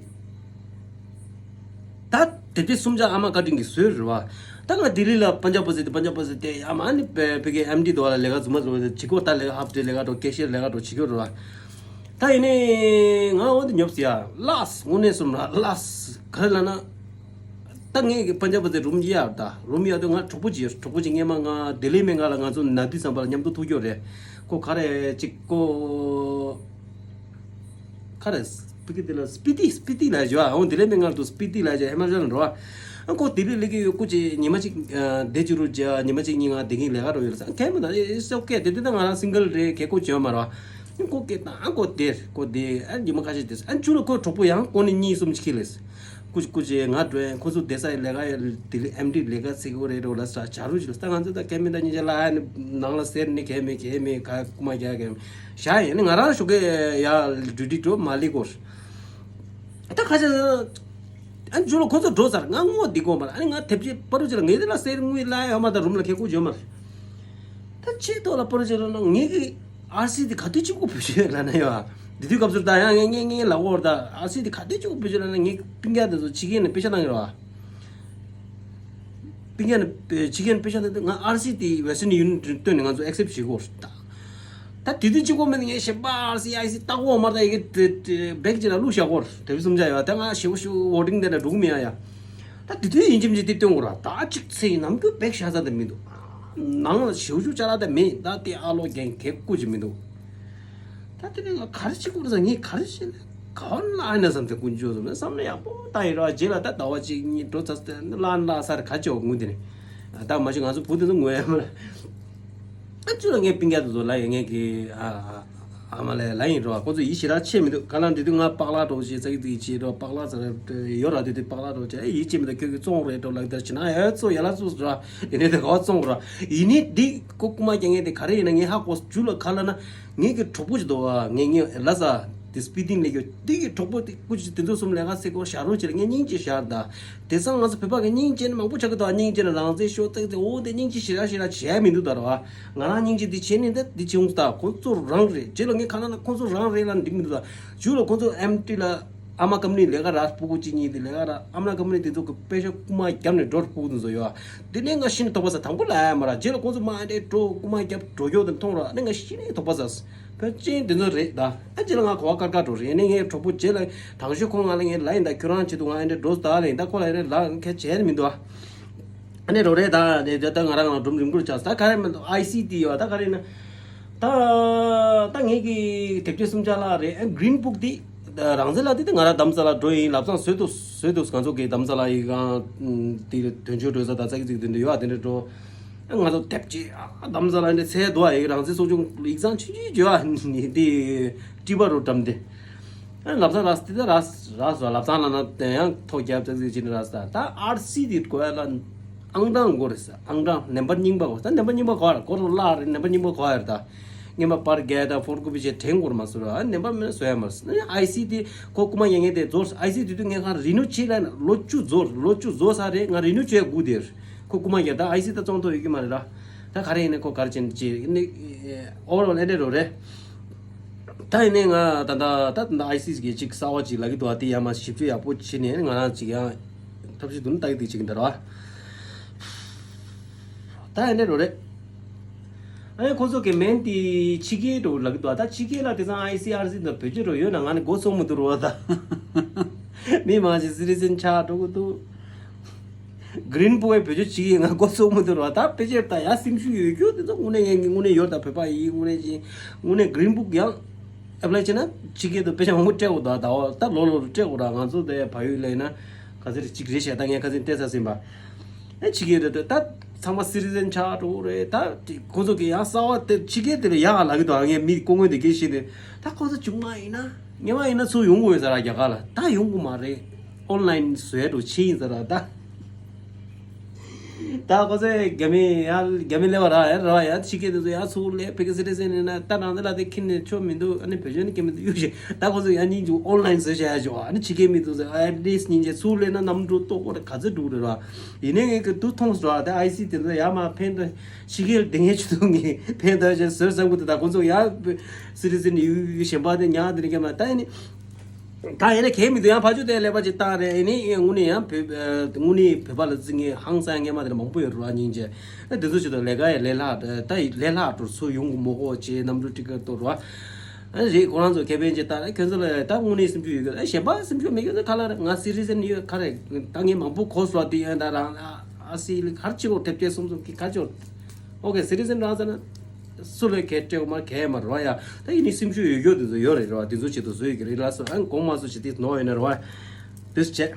ད་དེ་དུས་གསུམ་ཆ་ཨ་མ་བཀའ་དྲིན་གྱིས་བཟོས་རེད་བ། ད་ང་ལྡི་ལི་ལ་པན་ཇབ་པ་ཟེར་ཏེ་པན་ཇབ་པ་ཟེར་ཏེ་ཨ་མ་ཨ་ནི་བོད་བོད་ཀྱི་ཨེམ་ཌི་དོ་བ་ལ་ལས་ཀ་རྫུན་མ་རྫུན་མ་བྱེད་གོ། ད་ལས་ཀ་ཧབ་ཏེ་ལས་ཀ་འགྲོ་ཀེ་ཤི་ཡར་ལས་ཀ་འགྲོ་བྱེད་གོ་རེད་བ། ད་ཡིན་ནའི་ང་འོ་འདི་ཉོབ་སི་ཡ་ལགས་དངོས་གནས་གསུམ་ར་ལགས་ག་རེ་ལབ་ན། ད་ངས་ཀྱི་པན་ཇབ་པ་ཟེར་རུམ་ཡ་ད་རུམ་ཡ་དུ་ང་གྲོགས་པོ་ཅིག་ཡོད། གྲོགས་པོ་ཅིག་སྔས་མ་ང་ལྡི་ལི་མེད་ང་ལ་ང་ཚོ་ན་དུས་ཙམ་པ་ལ་མཉམ་དུ་ཐུག་ཀྱོ་རེད། ཁོ་ག་རེ་ཅིག་ཁོ། ཁ་རེ་སྤི་ཏི་དེ་ལ་སྤི་ཏི་སྤི་ཏི་ལ་བཞག་ཨ། འོ་དེ་ལས་མི་ང་ཚོ་སྤི་ཏི་ལ་བཞག་ཧི་མ་ཅལ་འགྲོ་ཨ། ཁོ་དེ་ལས་ལས་ཀྱི་ཡོད་ཁོ་ཅིག་ཉི་མ་གཅིག་བསྡད་ཅི་རུ་བྱ་ཉི་མ་གཅིག་གཉིས་ང་བསྡད་ཀྱིན་ལས་ཀ་འགྲོ་ཡོད་ལ་ས་ཁྱད་མི་ད་ཨི་ཨོ་ཀེ་དེ་དུས་ད་ང་རང་སིང་གལ་རེད་གལ་ཁོ་བྱོས་མ་ར་ཨ། ཁོ་སྐད་བཏང་ཨ་ཁོ་དེར་ཁོ་དེ་ཨ་ཉི་མ་ཁ་ཤས་དེ་ཨ་མཇུག་ལ་ཁོ་གྲོགས་པོ་ཡང་ཁོ་ནི་གཉིས་གསུམ་ཅིག་ཁྱེར་ལས། སྐུ་སྐུ་ཅེ་ང་འགྲོ་ཡང་ཁོ་ཚོ་བསྡད་ས་ཡི་ལས་ཀ་ཡ་དེ་ལས་ཨེམ་ཌི་ལས་ཀ་ཚིག་གོ་རེད་འགྲོ་ལ་ས་བྱ་རུ་ཅིག་ལ་ས་ང་ཚོ་ད་སྐད་མི་ད་ཉིན་ཅ་ལ་ཨ་ནི་ནང་ལ་ཟེར་ནི་གལ་མེད་གལ་མེད་ག་རྐུ་མ་རྒྱག་གལ་མེད་བྱ་ཡིན་ནི་ང་རང་ཞོགས་ཀས་ཡ་ཌིའུ་ཊི་འགྲོ་མ་ལི་གོ་ད་ཁ་ཆ་ཨ་ཇུ་ལོ་ཁོ་ཚོ་འགྲོ་ཚར་ང་ངོ་འདི་གོ་མ་ར་ཨ་ནི་ང་དེབ་ཅེ་པ་རུ་ཅི་ལ་ངེ་དེ་ལ་ཟེར་དངུལ་ལ་ཡ་མ་ད་རུམ་ལ་ཁེ་ཁོ་འཇོ་མ་ར་ད་ཆེ་ཏོ་ལ་པ་རུ་ཅི་ལ་ན་ངེ་གི་ཨར་སི་དེ་ག་དུས་གཅིག་པོ་བེད་སྤྱོད་ལ་ན་ཡོད་ཨ། དེ་དུས་སྐབས་སུ་ད་ཡང་ངས་ངས་ངས་ལ་འོར་ད་ཨར་སི་དེ་ག་དུས་གཅིག་པོ་བེད་སྤྱོད་ལ་ན་ངས་སྤུན་ཀྱག་དེ་ཚོ་ཕྱི་རྒྱལ་ནས་དཔེ་ཆ་གནང་གི་རེད་བ། སྤུན་ཀྱག་ནས་ཕྱི་རྒྱལ་ནས་པེ་ཤག་དེ་ང་ཨར་སི་དེ་Western Union་བཏོན་ནས་ང་ཚོ་accept་བྱེད་དགོས་རེད་ད། ད་དེ་དུས་གཅིག་པོ་མིན་ངས་གཞན་པ་ཨར་སི་ཨའི་སི་ལྟ་གོ་མ་ད་ཡི་གེ་དེ་བེག་ཅིག་ལ་བླུགས་བཞག་གོ་དེ་བི་སུམ་ཆ་ཡོད་ད་ང་ཞེ་པོ་ཞེ་པོ་voting་དེ་ལ་འགྲོ་གི་མེད་ཡ་ཡ། ད་དེ་དུས་ཡིན་གཅིག་མིན་གཅིག་དེ་སྟོན་དགོས་ར་ད་གཅིག་ཚེ་ཡིན་ནམ་རྒྱུན་བེག་བཞག་ས་དེ་མི་འདུག་ནང་ལ་ཞེ་པོ་ཞེ་པོ་ཅ་ལག་དེ་མེད་ད་དེ་ཨ་ལོ་རྒན་གེབ་སྐུ་ཅིག་མི་འདུག་ད་དེ་ནས་ང་ག་རེ་བྱེད་དགོས་རེད་ཟེར་ངས་ག་རེ་བྱེད་ན་ག་བ་ལ་ཨ་ན་བསམ་སྟེ་ཀུན་སྤྱོད་བསམ་ནས་བསམ་ན་ཡག་པོ་ད་ཡིན་ར་རྗེས་ལ་ད་ཟླ་བ་གཅིག་གཉིས་འགྲོ་ཚར་སྟེ་ལ་ལ་སར་ག་ཅོག་ངུ་དེ་ནས་ད་མ་གཞི་ང་ཚོ་བུ་དེ་ཚོ་ངུ་ཡ་མ་ཨ་ཅུ་ལ་ངས་སྤུན་ཀྱག་དེ་ཚོ་ལ་ཡ་ངས་གི་ཨ་ཨ་མ་ལ་ལ་ཡིན་རོ་ཁོ་ཚོ་ཡིད་ཞེ་དྲག་ཆེ་མི་འདུག་ག་ལ་འདི་དུས་ང་པག་ལག་འགྲོ་ཞེས་ཙག་ཙིག་བྱེད་རོ་པག་ལག་ཟེར་ཡོད་ར་དེ་དུས་པག་ལག་འགྲོ་བྱས་ཡིད་ཆེ་མི་འདུག་ཁྱོད་ཀྱི་བཙོང་རེད་འགྲོ་ལག་དར་བྱེད་ན་ཨེ་ཚོ་ཡ་ལ་ཚོ་ར་ཡིན་ནས་དེ་ག་བ་བཙོང་ར་ཡིན་ནས་འདི་ཁོ་རྐུ་མ་རྒྱག་མཁན་དེ་ག་རེ་ཡིན་ན་ངས་ཧ་གོ་ཇུ་ལ་ག་ལ་ན། ངེད་ཀྱི་གྲོགས་པོ་ཅིག་འདུག་བ། ངེད་ངེད་ལ་ས་དེ་སྤི་ཏིང་ལས་ཀྱི་དེ་གི་གྲོགས་པོ་དེ་སྐུ་ཅིག་དེ་ཚོ་གསུམ་ལས་ཀ་སེ་གོ་ཞར་རོ་ཅིག་ལ་ངས་སྙིང་རྗེ་ཞར་ད། དེ་སང་ང་ཚོ་བོད་པ་གི་སྙིང་རྗེ་ནི་མང་པོ་ཆགས་ཀྱི་འདུག་སྙིང་རྗེ་ནི་རང་བཙན་ཤོག་ཙག་ཙིག་འོ་དེ་སྙིང་རྗེ་ཞེ་དྲག་ཞེ་དྲག་བྱས་མི་འདུག་ད་ར་བ། ང་རང་སྙིང་རྗེ་དེ་བྱས་ནས་འདི་འདི་བྱེད་འོང་ད་ཁོ་ཚོ་རང་རེད་རྗེས་ལ་ངས་ཁ་ན་ན་ཁོ་ཚོ་རང་རེད་ལ་འགྲིག་མི་འདུག་ད་ཇུ་ལ་ཁོ་ཚོ་ཨེམ་ཏི་ལ་ཨ་མ་ཀམ་ནི་ལས་ཀ་ར་སྤུ་གུ་གཅིག་གཉིས་དེ་ལས་ཀ་ར་ཨ་མ་ཀམ་ནི་དེ་ཚོ་གི་པེ་ཤ་རྐུ་མ་རྒྱབ་ནས་འགྲོ་སྤུ་གུ་དེ་ཚོ་ཡོད་ཨ། དེ་ནས་ང་ཤི་ནས་དོགས་པ་ཟ་དང་པོ་ལ་ཨ་མ་ར་རྗེས་ལ་ཁོང་ཚོ་མ་ཨ་འདྲས་འགྲོ་རྐུ་མ་རྒྱབ་འགྲོ་རྒྱོ་དེ་མཐོང་ར་ཨ་ནི་ང་ཤི་ནས་དོགས་པ་ཟ་ཕལ་ཆེན་དེ་ཚོ་རེད་ད་ཨ་རྗེས་ལ་ང་གོ་བ་དཀར་དཀར་འགྲོ་རེད་ཨ་ནི་ངའི་གྲོགས་པོ་རྗེས་ལ་དང་ཤོས་ཁོང་ང་ལ་ངས་ལ་ཡིན་ད་ཁྱོད་རང་ཆེད་དུ་ང་ཨ་འདྲས་འགྲོ་ཟ་ལ་ཡིན་ད་ཁོ་ལ་ཨ་འདྲས་ལ་ཁ་བྱས་ནས་མི་འདུག་ཨ། ཨ་ནི་རོ་རེད་ད་ནི་ད་ང་རང་ལ་སྒྲུང་རིང་པོར་ཆགས་ད་ག་རེ་མི་འདུག་ཨའི་སི་དེ་ཡོད་ད་ག་རེ་ན། ད་ད་ངེད་ཀྱི་དེབ་ཆེ་སུམ་ཆ་ལ་རེད་ཨ་གྷི་རིན་བུག་དེ་རང་བཙན་ལ་དེ་ད་ང་རང་དམ་ས་ལ་འགྲོ་ཡིན་ལབ་ཙང་བཟོས་འདུག་བཟོས་འདུག་ང་ཚོ་གི་དམ་ས་ལ་ཡི་གང་དེ་དོན་གཅོད་འགྲོ་ས་ད་ཙག་ཙིག་དེ་འདྲ་ཡོད་ཨ་དེ་འདྲ་འགྲོ་ང་ཚོ་དེབ་ཆེ་དམ་ས་ལ་འདྲ་ཚད་འདུག་ཨ་ཡི་རང་བཙན་ཚོགས་ཆུང་ཡིག་ཚང་ཆུང་ཆུང་བརྗོད་ཨ་དེ་ཊི་བ་རུ་འགྲམ་དེ། ལབ་ས་ར་སི་དེ་ད་ར་སི་ར་སི་ལབ་ས་ལ་ན་དེ་ཡང་ཐོ་རྒྱབ་ཙག་ཙིག་ཅི་ནི་ར་སི་ད་ད་ཨར་སི་དེ་གོ་ཡ་ལ་ཨང་གྲངས་གོ་རེད་ས་ཨང་གྲངས་ནམ་བར་རྙིང་པ་གོ་ད་ནམ་བར་རྙིང་པ་གོ་ར་གོ་ར་ལ་རེད་ནམ་བར་རྙིང་པ་གོ་ཡ་རེད་ད་ངེད་མ་པར་རྒྱལ་ད་ཕོར་ཀོ་པི་ཆེ་དྲན་གོ་ར་མ་སུ་ར་ནམ་བར་མེད་ན་སོ་ཡ་མ་རེད་ཨ་སི་དེ་ཁོ་རྐུ་མ་ཡ་ངེད་དེ་རྫོར་ཨ་སི་དེ་དུས་ངེད་ཁ་རི་ནུ་ཆེ་ལ་ལོ་བཅུ་རྫོར་ལོ་བཅུ་རྫོ་ས་རེད་ང་རི་ནུ་ཆེ་དགུ་དེར་ཁོ་རྐུ་མ་ཡ་ད་ཨ་སི་ད་བཙོང་ཐོ་ཡོད་ཀྱི་མ་རེད་ར་ད་ག་རེ་ཡིན་ན་ཁོ་ག་རེ་བྱེད་ནི་ཅི་ནི་ཨོ་རོ་ལེ་འདྲེ་རོ་རེད། ད་ཡིན་ནའི་ང་ད་ལྟ་ད་ད་ལྟ་ཨའི་སི་གི་ཅིག་གསར་བ་ཅིག་ལབ་ཀྱི་འདུག་ཨ་དེ་ཡ་མ་ཞིབ་དཔྱོད་ཡག་པོ་བྱས་ནས་ང་རང་ཅིག་ཡང་ཐབས་ཤེས་འདུག་ན་ལྟ་གི་འདུག་བྱེད་ཀྱི་འདུག་ར་བ། ད་ཡིན་ནའི་རོ་རེད། ཨ་ནི་ཁོ་ཚོ་གི་མིང་དེ་ཕྱི་རྒྱལ་འགྲོ་ལབ་ཀྱི་འདུག་ཨ་ད་ཕྱི་རྒྱལ་ལ་དེང་སང་ཨའི་སི་ཨར་སི་དང་བེད་སྤྱོད་འགྲོ་ཡོད་ན་ང་ནི་མགོ་ཚོས་མི་འདུག་རོ་བ་ད། མི་མང་ཞིག་སི་ཊི་ཛེན་ཆགས་འགྲོ་གི་འདུག་གྷི་རིན་བུག་བེད་སྤྱོད་བྱེད་ཀྱི་ང་མགོ་ཚོས་མི་འདུག་རོ་ད་དཔེ་ཆ་ད་ཡ་སེམས་ཤུགས་ཡོད་རྒྱུ་དེ་ཚོ་དངོས་གནས་ངས་དངོས་གནས་ཡོད་ད་བོད་པ་ཡིན་དངོས་གནས་ཅིག་དངོས་གནས་གྷི་རིན་བུག་ཡང་ཨེབ་ལའི་བྱས་ན་ཕྱི་རྒྱལ་དུ་དཔེ་ཆ་མང་པོ་སྤྲད་དགོས་ད་ད་འོ་ད་ལོ་ལོ་རུ་སྤྲད་དགོས་ར་ང་ཚོ་དེ་བལ་ཡུལ་ལ་ཡིན་ན་ག་ཚོད་ཅིག་རེད་བཤད་ད་ངས་ཁ་སང་བལྟས་ཚར་ཟིན་པ་ཨེ་ཕྱི་རྒྱལ་དུ་ད་ཚང་མ་སི་ཊི་ཛེན་ཆགས་འགྲོ་གི་རེད་ད་ཁོ་ཚོ་གི་ཡང་གསར་བ་དེ་ཕྱི་རྒྱལ་དེ་ལ་ཡག་ལབ་ཀྱི་འདུག་ངས་མི་སྐུ་ངོ་དེ་གས་ཤེས་དེ་ད་ཁོ་ཚོ་བྱུང་མ་ཡིན་ན་ངས་མ་ཡིན་ན་ཚུར་ཡོང་དགོས་ཡོད་ས་ར་རྒྱ་གར་ལ་ད་ཡོང་གི་མ་རེད། ཨོན་ལའིན་བཟོས་འགྲོ་ཆེ་ཡིན་ཟེར་ར་ད། ད་ཁོ་ཚོས་རྒྱ་མི་ཡ་རྒྱ་མི་སླེབས་པ་ར་ཡ་ར་ཡ་ཕྱི་རྒྱལ་དེ་ཚོ་ཡ་ཚུར་སླེབས་ཕ་གི་སི་ཊི་ཛེན་ཡིན་ན་ད་ནང་ཚ་ལ་དེ་ཁྱིམ་ནས་ཆོ་མི་འདུག་ཨ་ནི་བེད་སྤྱོད་ནི་སྐྱེ་མི་འདུག་ཡོད་ཤེ་ད་ཁོ་ཚོ་ཡ་སྙིང་རྗེ་ཨོན་ལའིན་བཟོས་བྱ་ཡ་ཞོ་ཨ་ནི་ཕྱི་རྒྱལ་མི་ཚོ་ཨེ་ཌི་རེ་སི་སྙིང་རྗེ་ཚུར་སླེབས་ན་གནམ་གྲུ་ལྟོགས་པོ་ར་ག་ཚོད་འགྲོ་རེད་ར་ཡིན་ནའི་ངས་གི་དུ་མཐོང་སོང་ར་དེ་ཨའི་སི་དེ་ཚོ་ཡ་མ་ཕན་ཐོགས་ཕྱི་རྒྱལ་དེ་ངས་ཆུ་དུང་ངས་ཕན་ཐོགས་བྱས་བཟོས་བཟང་པོ་དེ་ད་ཁོ་ཚོ་ཡ་སི་ཊི་ཛེན་ཡུ་ཡུ་གཞན་པ་དེ་ཉག་དེ་ནི་སྐྱེ་མ་ད་ཡིན་ནི། ད་ཡིན་ན་གལ་མི་འདུག་ཡང་ཕ་ཆུ་དེ་ཀླད་པ་ཅིག་བཏང་རེད་ཨེ་ནི་དངོས་གནས་ཡང་བོད་དངོས་གནས་བོད་པ་ལ་བརྩི་མཁན་ཧང་སང་སྔས་མ་དེ་ལ་མང་པོ་ཡོད་རེད་བ་སྙིང་རྗེ། ཨ་དེ་ཚོ་ཆུ་དང་ལས་ཀ་ཡ་ལས་སླ་ད་ལས་སླ་འགྲོ་ཚུར་ཡོང་གི་མོ་ཀོ་ཅེས་གནམ་གྲུ་ཊི་ཀེ་ཊི་གཏོར་བ། ཨ་རེད་ཁོ་རང་ཚོ་ཁེ་ཕན་ཅིག་བཏང་རེད་ཁྱོད་ཚོ་ལ་ད་དངོས་གནས་སེམས་ཤུགས་ཡོད་གི་ཨ་གཞན་པ་སེམས་ཤུགས་མེད་ཁྱོད་ཚོ་ཁ་ལ་རེད་ང་སི་ཊི་ཛེན་ཡོད་ཁ་རེད་ད་ངས་མང་པོ་གོ་སོང་དེ་ཡོད་ད་རང་ཨ་སི་ལི་གར་ཅིག་གོ་ཐེབས་ཅེས་སོམ་སོམ་གི་གར་ཅིག་གོ། ཨོ་ཀེ་སི་ཊི་ཛེན་རང་ཟེར་ན། སུ་ལས་གལ་སྤྲད་མ་གལ་མ་རོ་ཡ། ད་ཡིན་ནི་སེམས་ཤུགས་ཡོད་རྒྱུ་དེ་ཚོ་ཡོད་རེད་རོ་དེ་ཚོ་ཆེད་དུ་བཟོ་ཡི་གི་རེད་ལ་སོ་ཨ་གོང་མ་སུ་ཞིག་དེ་ནོ་ཡོད་ན་རོ་ཡ། དེ་བྱས།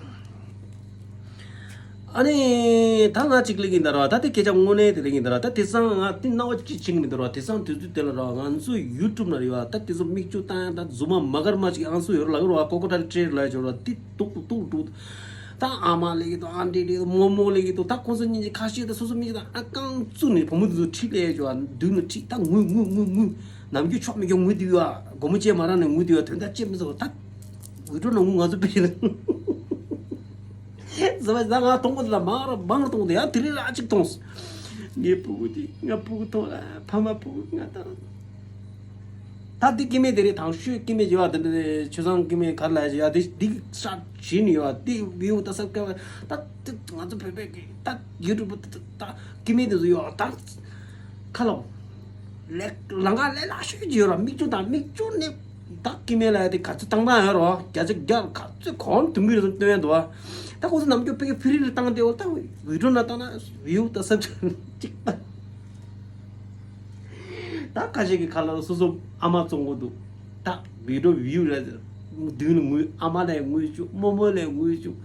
ཨ་ནི་ད་ང་གཅིག་ལེགས་ཡིན་ད་རོ་ད་དེ་སྐད་ཆ་དངོས་གནས་དེ་ལེགས་ཡིན་ད་རོ་ད་དེ་སང་ང་དེ་རྣ་བ་གཅིག་ཕྱིན་མི་འདུག་རོ་དེ་སང་དུས་ཚོད་དེ་ལ་རོ་ང་ཚོ་ཡུ་ཊུབ་ན་རེད་བ་ད་དེ་ཚོ་མིག་ཆུ་བཏང་ཡ་ད་རྫུན་མ་མ་གར་མ་ཅིག་ཨང་སུ་ཡོད་རོ་ལ་གི་རོ་ཀོ་ཀོ་ཊལ་ཊི་རེ་ལ་ཡོད་རོ་དེ་ཏུག་ཏུག་ཏུག་ཏུག་ད་ཨ་མ་ལེགས་ཀྱི་འདུག་ཨ་འདྲེ་ལེགས་འདུག་རྨོ་མོ་ལེགས་ཀྱི་འདུག་ད་ཁོ་ཚོ་གཉིས་ཀྱི་ཁ་ཤས་དང་སོ་སོ་མི་གཅིག་དང་ཨ་རྐང་བཙུགས་ནས་བུ་མོ་དེ་ཚོ་ཁྲིད་ལས་ཀྱི་བ་འདུག་ནས་ཁྲིད་ད་ངུ་ངུ་ངུ་ངུ་ནམ་རྒྱུན་ཆོག་མི་རྒྱུ་ངུ་དེ་བ་སྒོར་མོ་ཅན་མ་རག་ནས་ངུ་དེ་བ་དོན་དག་ཅན་མི་ཚོ་ད་འུད་སྒྲོག་ནང་ངུ་ང་ཚོ་པེ་ར་ཟ་བ་ཟ་ང་གཏོང་གོ་དེ་ལ་མང་ར་མང་ར་གཏོང་དེ་ཡང་དེ་རིང་ར་ཨ་གཅིག་གཏོང་ངའི་སྤུ་གུ་དེ་ང་སྤུ་གུ་གཏོང་ལ་ཕ་མ་སྤུ་གུ་ང་དང་། ད་འདི་སྐྱེ་དམན་དེ་རེད། དང་ཤོས་སྐྱེ་དམན་ཡོད་བ། དེ་འདྲ་ཆོས་བཟང་སྐྱེ་དམན་ག་ལ་ཡོད་དེ་འདི་ཤ་བྱིན་ཡོད་བ། དེ་བིའུ་ད་སབ་སྐྲའི་བར་ད་དེ་ང་ཚོ་བོད་པའི་གི་ད་ཡུ་ཊུབ་ད་ད་སྐྱེ་དམན་དེ་ཚོ་ཡོད་བ། ད་ཁ་ལོ་ལས་ལང་ཀ་ལས་སླ་ཤོས་ཅིག་ཡོད་ར། མིག་ཆུ་དང་མིག་ཆུ་ནི་ད་སྐྱེ་དམན་ལ་ཡ་དེ་ག་ཚོད་བཏང་ན་ཡོད་ར། བརྒྱ་ཆ་བརྒྱ་ག་ཚོད་གོང་དུ་མི་རེ་ཚོ་སྟོན་ཡ་འདུག་བ། ད་ཁོ་ཚོ་ནམ་རྒྱུན་ཕ་གི་ཕི་རི་ལ་བཏང་དེ་འོ། ད་བི་ཌི་ཡོ་ནང་བཏང་ན་བིའུ་ད་སབ་སྐྲའི་གཅིག་ད། ད་ཁ་ཤས་ཀྱི་ཁ་ལ་སོ་སོ་ཨ་མ་བཙོང་གི་འདུག་ད་བི་ཌི་ཡོ་བིའུ་ལ་མདུན་ལ་ངུས། ཨ་མ་ལ་ངུས་བཅུག་རྨོ་མོ་ལ་ངུས་བཅུག་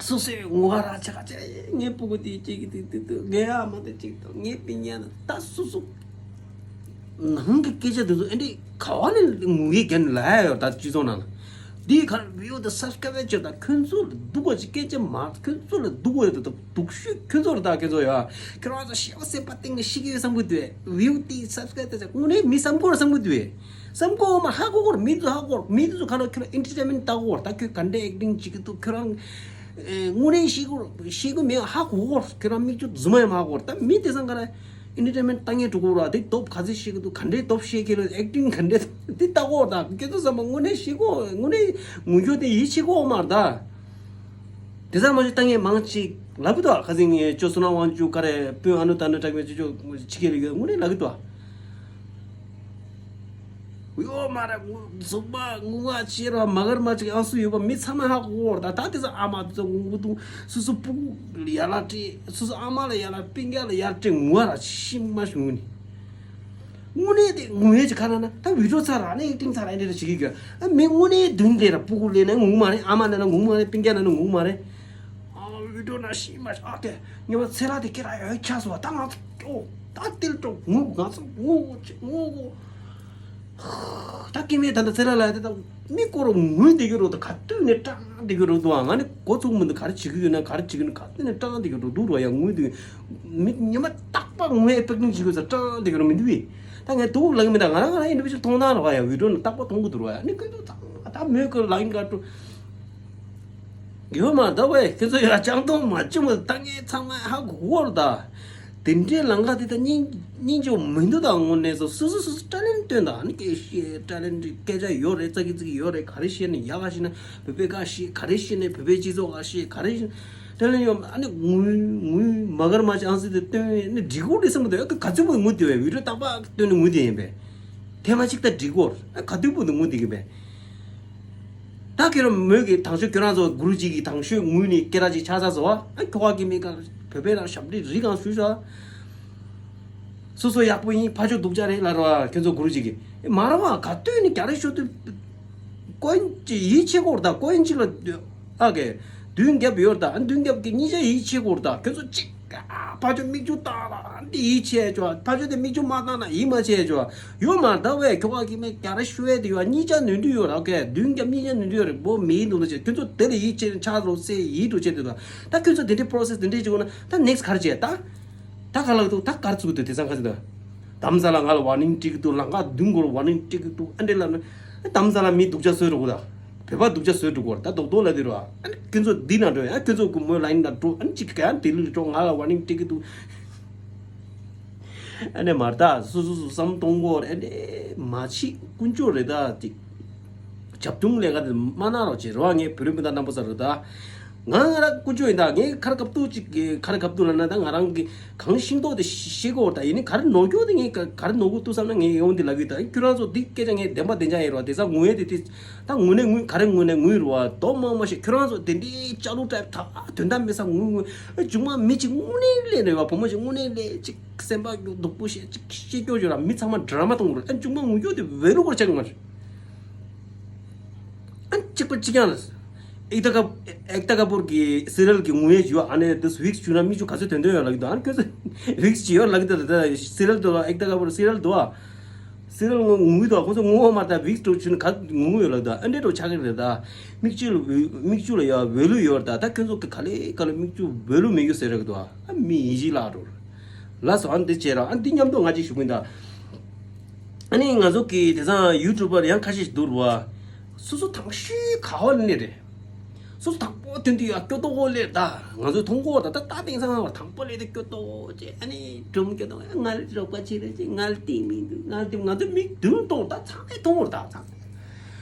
སོ་སོའི་ངུ་ག་ར་ཆེ་ག་ཆེ། ངའི་སྤུ་གུ་དེ་གཅིག་གིས་དེ་དེ་དེ། ངའི་ཨ་མ་དེ་གཅིག་དང་ངའི་སྤུན་ཀྱག་ན་ད་སོ་སོ་ནང་གི་སྐད་ཆ་དེ་ཚོ་ཨེ་འདྲས་ག་བ་ནས་ངུ་གི་རྒྱ་ནས་ལ་ཡ་ཡོད། ད་སྤྱི་ཚོགས་ནང་ལ་འདིའི་ཁར་བིའུ་དང་སབ་སི་ཀ་རའེབ་བྱེད་ད། ཁྱོད་ཚོ་ལ་སྡུག་པ་ཅིག་སྐད་ཆ་མ། ཁྱོད་ཚོ་ལ་སྡུག་པ་རེད། ད་སྡུག་ཤོས་ཁྱོད་ཚོ་རེད། ད་ཁྱོད་ཚོ་ཡ་ཁྱོད་རང་ཚོ་ཤེས་པ་སེམས་པ་གཏིང་ནས་ཤེས་ཀྱི་ཡོད་བསམ་གི་འདུག་བས། བིའུ་དེ་སབ་སི་ཀ་རའེབ་དེ་ཚོ་དངོས་གནས་མི་བསམ་གོ་ར་བསམ་གི་འདུག་བས། བསམ་གོ་མ་ཧ་གོ་གོ་ར། མི་ཚོ་ཧ་གོ་གོ་ར། མི་ཚོ་ག་ལ་ཁྱོད་རང་ཨེན་ཊར་ཊེན་མེན་ཊི་ལྟ་གོ་གོ་ར། ད་ཁྱོད་ག་འདྲས་ཨེག་ཊིང་བྱེད་ཀྱི་འདུག་ཁྱོད་རང་ཨེ་དངོས་གནས་ཤེས་གོ་ཤེས་གོ་མེད་ཧ་གོ་གོ་ར། ཁྱོད་རང་མིག་ཆུ་རྫུན་མ་ཡང་མ་ཧ་གོ་གོ་ར། ད་མི་དེ་ཚང་ག་ར་ཨེན་ཊར་ཊེན་མེན་ཊི་ལྟ་མཁན་འགྲོ་གོ་ར། དེ་སྟོབས་ག་ཚོད་ཤེས་ཀྱི་འདུག་ག་འདྲས་སྟོབས་ཤེས་ཀྱི་རེད། ཨེག་ཊིང་ག་འདྲས་དེ་ལྟ་གོ་ར། ད་ཁྱོད་ཚོ་ཚང་མ་དངོས་གནས་ཤེས་གོ། དངོས་གནས་ངུ་རྒྱུ་དེ་ཡིད་ཆེས་གོ་མ་རེད་ད། དེ་ཚང་མ་ཞིག་ལྟ་མཁན་མང་ཅིག་ལབ་གི་འདུག་ཁ་སང་ངས་ཅོ་བསོད་ནམས་དབང་ཕྱུག་ག་རེ་དཔོན་ཨ་ནུ་ད་ནུ་གྲགས་པའི་ཅོ་ཅོ་ཕྱི་རྒྱལ་ལ་ཡོད། དངོས་གནས་ལབ་གི་འདུག་ཡོད་མ་རེད། ངུ་གཟུགས་པ་ངུ་བ་ཆེ་ར་མ་གར་མ་ཅིག་ཨང་སུ་ཡོད་པ་མི་ཚང་མ་ཧ་གོ་གོ་ར། ད་ད་དེ་ཚོ་ཨ་མ་དེ་ཚོ་ངུ་གི་འདུག་སོ་སོ་སྤུ་གུ་ལ་ཡ་ལ་སྤྲད། སོ་སོ་ཨ་མ་ལ་ཡ་ལ་སྤུན་ཀྱག་ལ་ཡ་ལ་སྤྲད། ངུ་བ་ར་ཤི་མ་ཤི་ངུ་ནི། དངོས་གནས་དེ་ངུ་ཡས་ཀྱི་ཁ་ན་ན་ད་བི་ཌི་ཡོ་ཚར་ར་ནས་ཨེག་ཊིང་ཚར་ར་ཨེ་འདྲ་ར་བྱེད་ཀྱི་ཡོད། ཨ་མི་དངོས་གནས་མདུན་དེ་ར་སྤུ་གུ་ལས་ནས་ངུ་མ་རེད། ཨ་མ་ན་ན་ངུ་མ་རེད། སྤུན་ཀྱག་ན་ན་ངུ་མ་རེད། ཨ་བི་ཌི་ཡོ་ན་ཤི་མ་ཤི། ཨ་ཀེ་ཉི་མ་ཚེ་ར་དེ་ཀེ་ར་ཡོད་ཆགས་སོང་བ། ད་ང་ཚོ་ཨོ་ད་ཏིལ་ཏོ་ངུ་ང་ཚོ་ངུ་ངུ་ངུ། ད་སྐྱེ་དམན་ད་ལྟ་ཚེ་ར་ལ་དེ་ད་མི་སྐོར་ངུས་བསྡད་ཀྱི་རོ། ད་ག་དུས་ནས་སྐྲག་བསྡད་ཀྱི་རོ་འདུག་ཨ་ང་ནི་འགོ་ཚུགས་མི་འདུག་ག་རེ་བྱེད་ཀྱི་ཡོད་ན་ག་རེ་བྱེད་ཀྱི་ཡོད་ན་ག་དུས་ནས་སྐྲག་བསྡད་ཀྱི་རོ་འདུག་རོ་ཡ། ངུས་བསྡད་མི་ཉི་མ་རྟག་པར་ངུས་ཨེ་པེག་ཊིང་བྱེད་དགོས་ས་སྐྲག་བསྡད་ཀྱི་རོ་མི་འདུག་བས། ད་ངས་འདུག་ལབ་ཀྱི་མི་འདུག་ང་རང་ང་རང་ཨིན་ཌི་བི་ཇུ་ཨལ་མཐོང་སྣང་རོ་ཡ། བི་ཌི་ཡོ་ནི་རྟག་པར་མཐོང་གི་འདུག་རོ་ཡ། ནི་ཀུན་ཏུ་ད་ད་མོས་ཀྱི་ལག་ཡིན་ག་འགྲོ། ཡོད་མ་ད་བས་ཁྱེད་ཚོ་ཡ་ཅང་མཐོང་མ་ཅི་མོ་ད་ངས་ཚང་མ་ཧ་གོ་བོར་ད། དེ་འདྲའི་ལང་ཀ་དེ་ད་སྙིང་སྙིང་རྗེ་མི་འདུག་ད་དངོས་གནས་སོ་སོ་སོ་སོ་ཊ་ལེན་ཊི་སྟོན་ད། ཨ་ནི་སྐད་ཤེས་ཊ་ལེན་ཊི་སྐད་ཆ་ཡོད་རེད། ཙག་གི་ཙིག་གི་ཡོད་རེད། ག་རེ་ཤེས་ནས་ཡག་ག་ཤེས་ན་བོད་པའི་ག་ཤེས། ག་རེ་ཤེས་ནས་བོད་པའི་སྤྱི་ཚོགས་ག་ཤེས། ག་རེ་ཤེས་ཊ་ལེན་ཊི་ཡོད། ཨ་ནི་ངུ་ངུ་མ་གར་མ་ཅང་སི་དེ་སྟོན་ཨ་ནི་འགྲིག་གོ་རེད་བསམ་གི་འདུག་ཨ་ག་ཚོད་པོ་ངུ་དེ་བས་བི་ཌི་ཡོ་རྟག་པར་སྟོན་ནས་ངུ་དེ་ཡིན་པས། ཐེངས་མ་གཅིག་ད་འགྲིག་གོ་ཨ་ག་དུས་པོ་དེ་ངུ་དེ་གི་པས། ད་ཁྱོད་རང་མོས་ཀྱི་དང་ཤོས་ཁྱོད་རང་ཚོ་གུ་རུ་ཅིག་གིས་དང་ཤོས་ངུས་ནས་སྐད་གྲགས་ཅིག་ཆགས་ཚར་སོང་བ། ཨ་ཁྱོ་ག་གི་མི་ག་བོད་པའི་རང་ཞབས་འདྲེན་རིགས་གང་ཞུས་ཤག་སོ་སོ་ཡག་པོ་ཡིན། ཕ་ཆོས་སྡུག་ཅག་རེད་ལབ་རོགས། ཁྱོད་ཚོ་གུ་རུ་ཅིག་གིས་མ་ར་བ་ག་དུས་ནས་རྒྱ་རེ་ཤོད་དུས་ཀོ་ཡིན་ཅི་ཡིད་ཆེས་གོ་ར་ད། ཀོ་ཡིན་ཅིག་ལ་ཨ་ཀེ་བདུན་རྒྱབ་ཡོད་ར་ད། ཨ་བདུན་རྒྱབ་ཀྱི་གཉིས་ཆ་ཡིད་ཆེས་གོ་ར་ད། ཁྱོད་ཚོ་ཅིག་ཨ་ཕ་ཆོས་མིག་ཆུ་བཏང་ལ་འདི་ཡིད་ཆེས་ཆོག་ཕ་ཆོས་དེ་མིག་ཆུ་མ་བཏང་ན་ཡིད་མ་ཆེས་ཆོག་ཡོད་མ་རེད་ད་བས། ཁྱོ་ག་གི་མེ་རྒྱ་རེ་ཤོད་དེ་ཡོད། གཉིས་ཆ་ནུས་འདུས་ཡོད་ར། ཨོ་ཀེ་བདུན་རྒྱབ་གཉིས་ཆ་ནུས་འདུས་ཡོད་རེད། བོ་མིའི་ནུ་ལ་ཆེ། ཁྱོད་ཚོ་དེ་ལ་ཡིད་ཆེས་ཆགས་རོགས་སེ་ཡིད་འགྲོ་ཆེ་དེ་ད། ད་ཁྱོད་ཚོ་དེ་འདྲའི་པོ་རོ་སེ་སི་དེ་འདྲའི་བྱེད་དགོས་ན་ད་ནེག་སི་ག་རེ་བྱེད་ད། ད་ག་ལ་འདུག་ད་ག་རེ་བཙུགས་འདུག་དེ་ཚང་ཁ་ཚིག་ད། དམ་ས་ལ་ང་ལ་ཝར་ནིང་སྤྲད་ཀྱི་འདུག་ལང་ཀ་བདུན་སྐོར་ཝར་ནིང་སྤྲད་ཀྱི་འདུག་ཨ་འདྲས་ལབ་ན། དམ་ས་ལ་མི་སྡུག་ཅག་བཟོས་འགྲོ་གི་ད། བོད་པ་སྡུག་ཅག་བཟོས་འགྲོ་གི་ད། རྡོག་རྡོག་ལ་དེ་རུ་ཨ། ཨ་ནི་ཁྱོད་ཚོ་འདི་ན་འགྲོ་ཡ། ཁྱོད་ཚོ་གི་མོའི་ལ་ཡིན་ན་འགྲོ། ཨ་ནི་ཅིག་ག་ཡང་དེ་ལི་འགྲོ། ང་ལ་ཝར་ནིང་སྤྲད་ཀྱི་འདུག་ཨ་ནི་མ་རེད་ད། སོ་སོ་སོ་བསམ་གཏོང་གོ་རེད། ཨ་ནི་མ་ཕྱི་ཀུན་སྤྱོད་རེད་ད། ཅིག་བྱབ་ཆུང་ལས་ཀ་དེ་མ་གནང་རོགས་བྱེད་རོགས། ངས་བོད་རིགས་སྤུན་ཟླ་རྣམ་པ་ཚོ་རེད་ད། ང་ང་རང་ཀུན་སྤྱོད་ཡིན་ད། ངས་ཁ་ར་ཁ་ཐུག་ཅིག་གི་ཁ་ར་ཁ་ཐུག་ལབ་ན་ད་ང་རང་གི་གང་ཤེས་མདོག་དེ་ཤེས་གོ་ད། ཡིན་ནི་ག་རེ་ནོར་རྒྱུ་དེ་ངས་ག་ག་རེ་ནོར་གོ་ཐུག་བསམ་ན་ངས་ཡོང་དེ་ལབ་གི་ད། ཁྱོད་རང་ཚོ་འདི་སྐད་ཆ་ངས་བདེན་པ་བདེན་ཆ་ཡིན་རོགས། དེ་ས་ངུ་ཡས་དེ་དེ་ད་ངུ་ནས་ངུ་ག་རེ་ངུ་ནས་ངུ་རོགས། དོ་མང་མ་ཤེས། ཁྱོད་རང་ཚོ་དེ་འདྲའི་ལྕགས་ལུག་ཏྲ་ད་དོན་དག་མེད་ས་ངུ་ངུ་ཨ། ཅུང་མ་མི་གཅིག་དངོས་གནས་ལས་ནས་བ་བུ་མོ་ཅིག་དངོས་གནས་ལས་ཅིག་སེམས་པ་སྡུག་པོ་བཤད་ཅིག་ཤེས་སྐྱོ་བྱོས་ར། མི་ཚང་མ་ཌ་ར་མ་གཏོང་རོགས། ཨ་ཅུང་མ་ངུ་རྒྱུ་དེ་བེ་ལུ་གོར་ཆག་མ་རེད། ཨ་གཅིག་པ་གཅིག་རྐྱང་ལ། ཨེག་ཏ་ཀ་ཨེག་ཏ་ཀ་པུར་གི་སི་རི་ཡལ་གི་ངུ་ཡས་བྱུས་ཨ་ནེ་དེ་ཝིག་སི་བྱུས་ན་མིག་ཆུ་ག་ཚོད་ཐོན་ཐོན་ཡོད་ལབ་ཀྱི་འདུག་ཨ་ནི་ཁྱོད་ཚོ་ཝིག་སི་བྱུས་ཡོད་ལབ་ཀྱི་འདུག་ད་སི་རི་ཡལ་དུ་ཨེག་ཏ་ཀ་པུར་སི་རི་ཡལ་དུ་ཨ། སི་རི་ཡལ་ངུ་ངུ་འདུག་ཁོ་ཚོ་ངུ་འོ་མ་ད་ཝིག་སི་བྱུས་ན་ག་ངུ་ངུ་ཡོད་ལབ་འདུག་ཨ་འདྲེ་འགྲོ་ཆགས་ཀྱི་རེད་ད། མིག་ཆུ་ལ་མིག་ཆུ་ལ་ཡ་བོད་ལུགས་ཡོད་རེད་ད། ད་ཁྱོད་ཚོ་ག་ལེ་ག་ལེ་མིག་ཆུ་བོད་ལུགས་མེད་རྒྱུ་ཟེར་རེད་འདུག་ཨ་མི་ཡིན་གཅིག་ལགས་འགྲོ། ལགས་སོ། ཨ་འདི་བྱས་ར། ཨ་འདི་མཉམ་དུ་ང་ཅིག་ཞུ་གི་ཡིན་ད། ཨ་ནི་ང་ཚོ་གི་དེང་སང་ཡུ་ཊུབ་པར་ཡང་ཁ་ཤས་ཤིག་འདུག་ར་བ། སོ་སོ་དང་ཤོས་ག་བ་ནས་རེད། སོ་སོ་དང་པོ་དེ་འདི་ཡ་སྐྱོ་ཏོག་ལེ་ད། ང་ཚོས་མཐོང་གོ་ད་ད་ད་དེང་སང་བར་དང་པོ་ལེ་དེ་སྐྱོ་ཏོག་ཅེ་ཨ་ནི་སྒྲུང་སྐྱོ་ཏོག་ང་ལ་རོགས་པ་བྱེད་རེ་ཅེ་ང་ལ་དེ་མི་འདུག་ང་ལ་དེ་ང་ཚོ་མི་བདུན་གཏོང་ད་ཚང་མས་མཐོང་གོ་ད་ཚང་མས།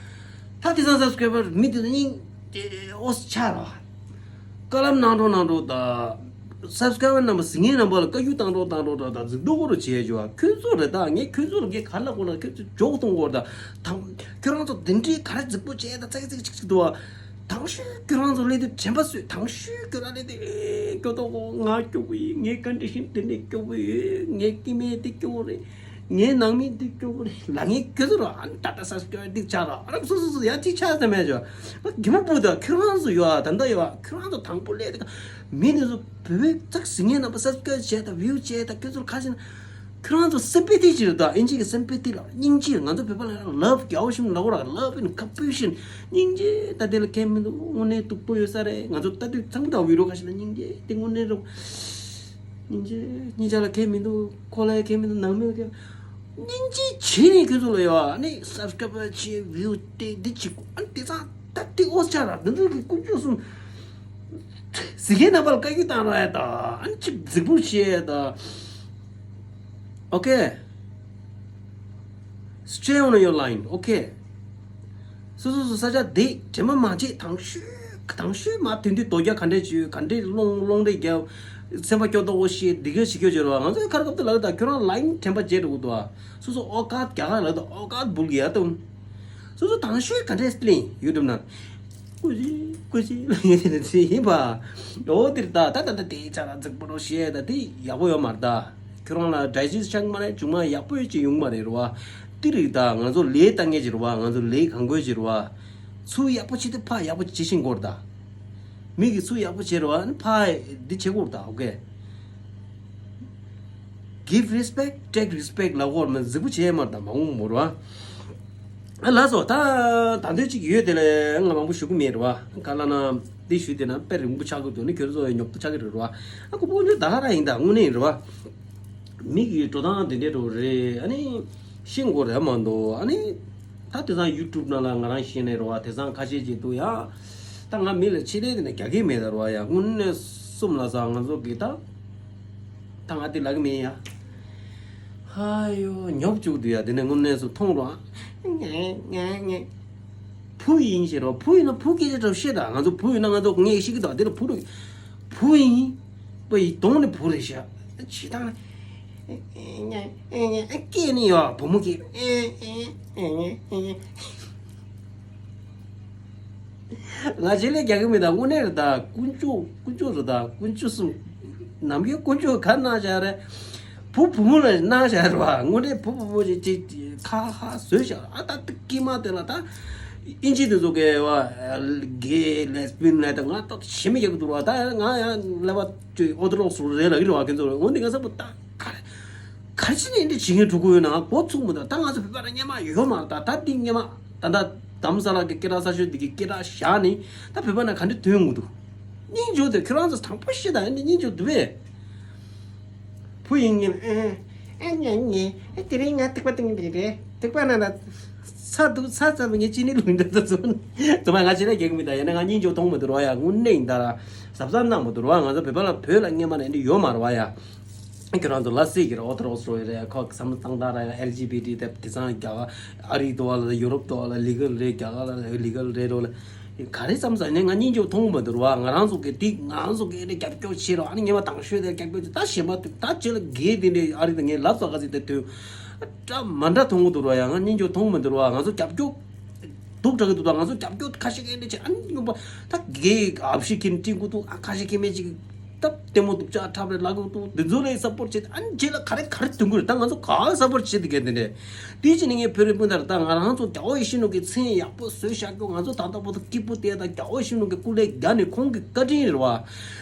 ད་དེང་སང་སབ་སི་ཀ་རའི་བར་མི་དེ་ཚོ་སྙིང་ཨོ་སི་ཆགས་ར། བཀའ་ལམ་གནང་རོགས་གནང་རོགས་ད། སབ་སི་ཀ་རའི་བར་རྣམ་པ་གཟིགས་མཁན་རྣམ་པ་ལ་བཀའ་བཀྱོན་བཏང་རོགས་བཏང་རོགས་ད་ད་གཟིགས་མདོག་གོ་རུ་བྱས་བྱོས་ཨ། ཁྱོད་ཚོ་རེད་ད་ངས་ཁྱོད་ཚོ་ལ་ངས་ག་ལ་གོ་ལ་ཁྱོད་ཚོ་འཇོག་གཏོང་གོ་ད། དང་ཁྱོད་རང་ཚོ་དེ་འདྲའི་ག་རེ་རྫིག་པོ་བྱས་ད་ཙག་ཙིག་ཅིག་ཅིག་འདུག་ཨ། དང་ཤོས་ཁྱོད་རང་ཚོ་ལས་དུས་དྲན་པ་གསོས། དང་ཤོས་ཁྱོད་རང་ལས་དུས་སྐྱོ་ཏོག་གོ་ང་སྐྱོ་གི་ཡིན། ངའི་ཀོན་ཌི་ཤན་དེ་འདྲས་སྐྱོ་གི་ཡོད། ངའི་སྐྱེ་དམན་དེ་སྐྱོ་གི་རེད། ངའི་ནང་མི་དེ་སྐྱོ་གི་རེད་ལ། ངས་ཁྱོད་ཚོ་ར་ཨ་ནི་ད་ལྟ་སབ་སི་ཀ་རའི་སྡིག་ཆགས་ར་ཨ་རབ་སོ་སོ་སོ་ཡ་གཅིག་ཆགས་ས་མེད་ཅོ། ང་གི་མོ་པུ་ད་ཁྱོད་རང་ཚོ་ཡོད་ཨ། ད་ལྟ་ཡོད་ཨ། ཁྱོད་རང་ཚོ་དང་པོ་ལས་དུས་མི་དེ་ཚོ་བོད་པའི་ཙག་གཟིགས་མཁན་རྣམ་པ་སབ་སི་ཀ་རའི་བྱས་ད་བིའུ་བྱས་ད་ཁྱོད་ཚོར་ཁ་ཤས་ན། ཁྱོད་རང་ཚོ་སིམ་པེ་ཐི་ཅིག་རེད་ད། ཨིན་ཇི་གི་སིམ་པེ་ཐི་ལ་སྙིང་རྗེ། ང་ཚོ་བོད་པ་ལ་ལབ་རྒྱག་ཤིམ་ལ་འོ་ར་ལབ་ཨིན་ཀམ་པེ་ཤན། སྙིང་རྗེ་ད་དེ་ལ་ཁས་མི་འདུག་དངོས་གནས་སྡུག་པོ་ཡོད་ས་རེད། ང་ཚོ་ལྟ་དུས་ཚང་མ་དང་བི་རོ་ཁ་ཤས་ལ་སྙིང་རྗེ་དེ་དངོས་གནས་རུ། སྙིང་རྗེ་སྙིང་རྗེ་ལ་ཁས་མི་འདུག་ཁོ་ལ་ཡ་ཁས་མི་འདུག་ནང་མི་ལ་ཁས། སྙིང་རྗེ་བྱེད་ནས་ཁྱོད་ཚོ་ལ་ཡ་ཨ་ནི་སབ་སི་ཀ་རའིབ་བྱེད་བིའུ་སྟེ་འདི་བྱེད་དགོས། ཨ་ནི་དེ་ཚང་ད་དེ་ཨོ་ཅག་ར་འདི་ཚོ་གི་ཀུན་སྤྱོད་གསུམ། གཟིགས་མཁན་རྣམ་པ་ལ་བཀའ་བཀྱོན་བཏང་རོགས་ཡ་ད། ཨ་ནི་ཅིག་རྫིག་པོ་བྱེད་ཡ་ད། Okay. Stay on your line. Okay. སོ་སོ་སོ་ས་ཆ་བསྡད་དྲན་པ་མ་བརྗེད། དང་ཤོས་དང་ཤོས་མ་དེ་དུས་རྡོ་རྒྱ་ག་འདྲས་བྱོས། ག་འདྲས་སློང་སློང་རེས་རྒྱབ། སེམས་པ་སྐྱོ་ཏོག་གོ་ཤེས་འདི་ག་ཞིག་སྐྱོ་བྱེད་རོགས། ང་ཚོའི་ཁར་སྐབས་དུ་ལ་ད་ཁྱོད་རང་ལ་ཡིན་དྲན་པ་བརྗེད་འགྲོ་གི་འདུག་ཨ། སོ་སོ་ཨོ་ཀ་རྒྱ་གར་ལ་ད་ཨོ་ཀ་བུལ་གི་ཡ་དུམ། སོ་སོ་དང་ཤོས་ག་འདྲས་སླེང་ཡུ་ཊུབ་ནང་། ཀུ་ཤི་ཀུ་ཤི་ལ་ངས་དེ་ནས་ཡིན་པ། འོ་དེར་ད་ད་ད་ད་དེའི་ཆ་ལ་རྫིག་པོ་རོ་བཤད་ད་དེ་ཡག་པོ་ཡོད་མ་རེད་ད། ཁྱོད་རང་ལ་ཌའི་ཇེ་སི་ཊི་ཆགས་མ་རེད། བྱུང་མ་ཡག་པོ་ཡོད་ཅིག་ཡོང་མ་རེད་རོ་བ། དེ་རིགས་ད་ང་ཚོ་ལས་ལྟ་ངེས་ཅིག་རོ་བ། ང་ཚོ་ལས་གང་དགོས་ཅིག་རོ་བ། ཚུར་ཡག་པོ་བྱེད་དུས་ཕ་ཡག་པོ་བྱེད་ཤིང་སྐོར་ད། མི་གིས་ཚུར་ཡག་པོ་བྱེད་རོ་བ་ཕ་འདི་བྱེད་སྐོར་ད། ཨོ་ཀེ། Give respect, take respect ལ་གོར་མ་གཟིགས་པོ་བྱས་མ་ད་མ་འོང་མོ་ར། ཨ་ལགས་སོ། ད་ད་འདོད་ཅིག་ཡོད་དེ་ལས་ང་མང་པོ་ཞུ་གི་མེད་ར་བ། ག་ལ་ན་འདི་ཞུས་དེ་ན་དཔེ་རིང་པོ་ཆགས་ཀྱི་འདུག་ནི་ཁྱོད་ཚོ་ཉོབ་ཏོ་ཆགས་ཀྱི་རེད་ར་བ། ཨ་ཁོ་པོ་ཉོ་ད་ཧ་ར་ཡིན་ད་དངོས་གནས་ཡིན་ར་བ། མི་གི་འགྲོ་སྟངས་དེ་འདྲས་འགྲོ་རེད། ཨ་ནི་ཤེས་དགོས་རེད་མ་གཏོགས། ཨ་ནི་ད་དེ་སང་ཡུ་ཊུབ་ནང་ལ་ང་རང་ཤེས་ནས་ར་བ་དེ་སང་ཁ་ཤས་ཅིག་འདུག་ཡ། ད་ང་མི་ལ་ཕྱི་ལས་དེ་ནས་རྒྱག་གི་མེད་ད་ར་བ་ཡ། དངོས་གནས་གསུམ་ལ་ས་ང་ཚོ་གི་ད། ད་ང་དེ་ལབ་གི་མེད་ཡ། ཧ་ཡོ་ཉོབ་བཅུག་དུས་ཡ་དེ་ནས་དངོས་གནས་སུ་མཐོང་རོགས། ངས་ངས་ངས་བུ་ཡིན་ཞེས་རོགས། བུ་ཡིན་ན་བུ་སྐད་ཆ་འདྲ་བཤད་ད། ང་ཚོ་བུ་ཡིན་ན་ང་ཚོ་ངས་ཤེས་ཀྱི་ད་དེ་ལ་བུ་རེད། བུ་ཡིན་པ་ཡི་གདོང་ནས་བུ་རེད་ཤག་ཇི་ལྟར་སྐད་ནི་ཡོད་བུ་མོ་སྐད། ང་རྗེས་ལས་རྒྱག་གི་མེད་ད། དངོས་གནས་རེད་ད། དཀོན་མཆོག་དཀོན་མཆོག་རེད་ད། དཀོན་མཆོག་གསུམ། ནམ་རྒྱུན་དཀོན་མཆོག་ག་གནང་བཞག་རེད། བུ་བུ་མོ་ལ་གནང་བཞག་རེད་བ། དངོས་གནས་བུ་བུ་མོ་ཅིག་ཅིག་ཁ་ཧ་བཟོས་བཞག་ཨ་ད་ཏི་ཀི་མ་དེ་ལ་ད་ཨིན་ཇི་དེ་ཚོ་གས་བ་གེ་ལེ་སི་བི་ཡན་ལ་ད་ང་ད་ཞེ་མི་རྒྱག་གི་འདུག་བ། ད་ང་ཡང་ལེ་བ་ཅོ་ཨོ་ཐོ་རོག་སི་རེད་ལ་གི་རེད་བ། ཁྱེད་ཚོ་འོན་ཏེ་ང་ས་བུ་ད་ག་རེ། ག་རེ་བྱས་ནས་འདི་བྱེད་མཁན་འགྲོ་གི་ཡོད་ན་འགོ་ཚུགས་མི་འདུག་ད་ང་ཚོ་བོད་པ་ལ་སྔོན་མ་ཡོད་མ་རེད། ད་ད་འདི་སྔོན་མ་ད་ད་དྷ་རམ་ས་ལ་གི་སྐད་གྲགས་ས་ཆོད་འདི་གི་སྐད་གྲགས་བཞག་ནས་ད་བོད་པ་ན་ག་འདྲ་ཐོན་འོང་གི་འདུག་སྙིང་རྗེ་དེ་ཁྱོད་རང་ཚོ་དྲང་པོ་བཤད་ད། འདི་སྙིང་རྗེ་འདུག་བས། བུ་ཡིན་ངེས་ཨེ་ཨེ་ཉེ་ཉེ་ཨེ་དེ་རིང་ང་ཐིགས་པ་བཏང་གི་རེད། ཐིགས་པ་ན་ན་ཚ་འདུག་ཚ་ཚ་བ་ངས་ཅི་ནས་ལུང་འདྲ་ད་ཚོ་ཚོ་མ་ང་ཅི་ལ་རྒྱག་གི་མི་ད། ཡིན་ན་ང་སྙིང་རྗེ་མཐོང་མི་འདུག་རོ་ཡ། དངོས་གནས་ཡིན་ད་ར་གཟབ་གཟབ་གནང་མི་འདུག་རོ་བ། ང་ཚོ་བོད་པ་ལ་བོད་ལ་སྔོན་མ་ནས་འདི་ཡོད་མ་རེད་བ་ཡ། ཁྱོད་རང་ཚོ་ལ་སྲིད་ཀྱི་རེད། ཨོ་ཐོ་རོག་སི་རེད། ཁོ་བསམ་བློ་བཏང་སྟངས་རེད། ཨེལ་ཇི་བི་ཊི་དེ་དེ་ཚང་རྒྱ་གར་ཨ་རི་དོ་བ་ལ་ཡུ་རོབ་དོ་བ་ལ་ལི་གལ་རེད། རྒྱ་གར་ལ་ལི་གལ་རེད་རོ་ལ་ག་རེ་བསམ་ས་ནས་ང་སྙིང་རྗེ་མཐོང་མ་འདུག་རོ་བ། ང་རང་ཚོ་གི་དེ་ང་རང་ཚོ་གི་རེད་རྒྱབ་སྐྱོར་བྱེད་རོ། ཨ་ནི་ངས་མ་དང་ཤོས་དེ་རྒྱབ་སྐྱོར་བྱེད་ད་གཞན་པ་དེ་ད་ཅི་ལ་གེ་དེ་འདྲས་ཨ་རི་དང་ངས་ལབ་ས་ག་ཚིག་དེ་དོན་ད་མ་འདྲ་མཐོང་གི་འདུག་རོ་ཡ། ང་སྙིང་རྗེ་མཐོང་མ་འདུག་རོ་བ། ང་ཚོ་རྒྱབ་སྐྱོར་སྡུག་དྲག་གི་འདུག་ད་ང་ཚོ་རྒྱབ་སྐྱོར་ཁ་ཤས་ཀྱིས་འདི་བྱས། ཨ་ནི་ཡོང་པ་ད་རྒྱའི་ཨབ་ཤི་ཁིན་ཏྲིན་གུ་འདུག་ཨ་ཁ་ཤས་ཀྱིས་མེད་ཅིག་ད་ལྟད་མོ་སྡུག་ཅག་འཁྲབ་རེ་ལ་གུ་འདུག་འདི་ཚོ་ལ་སབ་པོར་བྱེད། ཨ་ནི་རྗེས་ལ་ག་རེ་ག་རེ་དོན་གུ་རེད། ད་ང་ཚོ་ག་སབ་པོར་བྱེད་དེ་གས་དེ་འདྲས་དེ་ཅི་ནི་ངས་བོད་རིགས་སྤུན་ཟླ་རེད། ད་ང་རང་ཚོ་རྒྱལ་བ་ཡིད་བཞིན་ནོར་གྱི་མཚན་ཡག་པོ་བཟོས་བཞག་རྒྱུ། ང་ཚོ་ད་ལྟ་བར་དུ་སྐྱིད་པོ་བསྡད། ད་རྒྱལ་བ་ཡིད་བཞིན་ནོར་གྱི་སྐུ་ལས་རྒྱལ་ནས་ཁོང་གི་བཀའ་དྲིན་རེད་བ།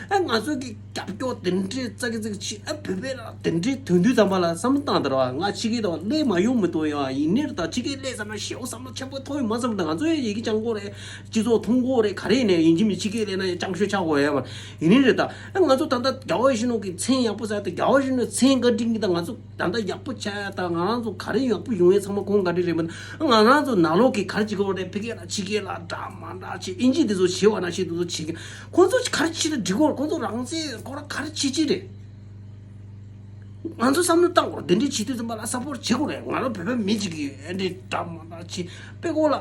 ཨ་ང་ཚོ་གི་རྒྱབ་སྐྱོར་དེ་འདྲའི་ཙག་གི་ཙིག་ཕྱིན། ཨ་བོད་པའི་ལ་དེ་འདྲའི་དོན་དུས་ཙམ་པ་ལ་བསམ་བློ་བཏང་དར་བ། ང་ཕྱི་རྒྱལ་དུ་སླེབས་མ་ཡོང་མི་འདུག་ཡ། ཡིན་ནའི་ད་ཕྱི་རྒྱལ་སླེབས་ཙམ་ན་ཞེའུ་བསམ་བློ་ཆེན་པོ་ཐོག་ཡོད་མ་བསམ། ད་ང་ཚོ་ཡ་ཡི་གེ་སྦྱང་དགོས་རེད། སྤྱི་ཚོགས་མཐོང་དགོས་རེད། ག་རེ་ཡིན་ནའི་ཡིན་གཅིག་མིན་ཕྱི་རྒྱལ་སླེབས་ན་ཡ་སྦྱང་ཤོས་ཆགས་དགོས་ཡ་མ། ཡིན་ནའི་རེད་ད། ཨ་ ང་ཚོ་ད་ལྟ་རྒྱལ་བ་ཡིད་བཞིན་ནོར་བུའི་མཚན་ཡག་པོ་ཟེར་ཏེ། རྒྱལ་བ་ཡིད་བཞིན་ནོར་བུའི་མཚན་བཀའ་དྲིན་གྱིས་ད་ང་ཚོ་ད་ལྟ་ཡག་པོ་ཆགས་ཡ། ད་ང་རང་ཚོ་ག་རེ་ཡག་པོ་ཡོང་ཡའི་ཚང་མ་ཁོང་བཀའ་དྲིན་རེད་མ་གཏོགས། ང་རང་ཚོ་ནང་ལོགས་ཀྱི་ག་རེ་བྱེད་ཀྱི་ཡོད་རེད། ཕ་གི་ལ་ཕྱི་རྒྱལ་ལ་འདྲ་མ་འདྲ་བྱེད། ཨིན་ཇི་དེ་ཚོ་བྱེད་པ་ན་བྱེད། དེ་ཚོ་བྱེད་ཀྱི། ཁོང་ཚོ་ག་རེ་བྱེད་ན་འགྲིག་གོ། ཁོང་ཚོ་རང་བཙན་ཁོ་རང་ག་རེ་བྱེད་ཀྱི་རེད། ང་ཚོ་བསམ་བློ་བཏང་དགོས། དེ་འདྲའི་བྱེད་དུས་ཙམ་པ་ལ་སབ་པོར་བྱེད་དགོས་རེད། ང་རང་བོད་པའི་མི་གཅིག་གིས་ཨེ་འདྲའི་འདྲ་མ་འདྲ་བྱེད། དཔེ་ཀོ་ལ་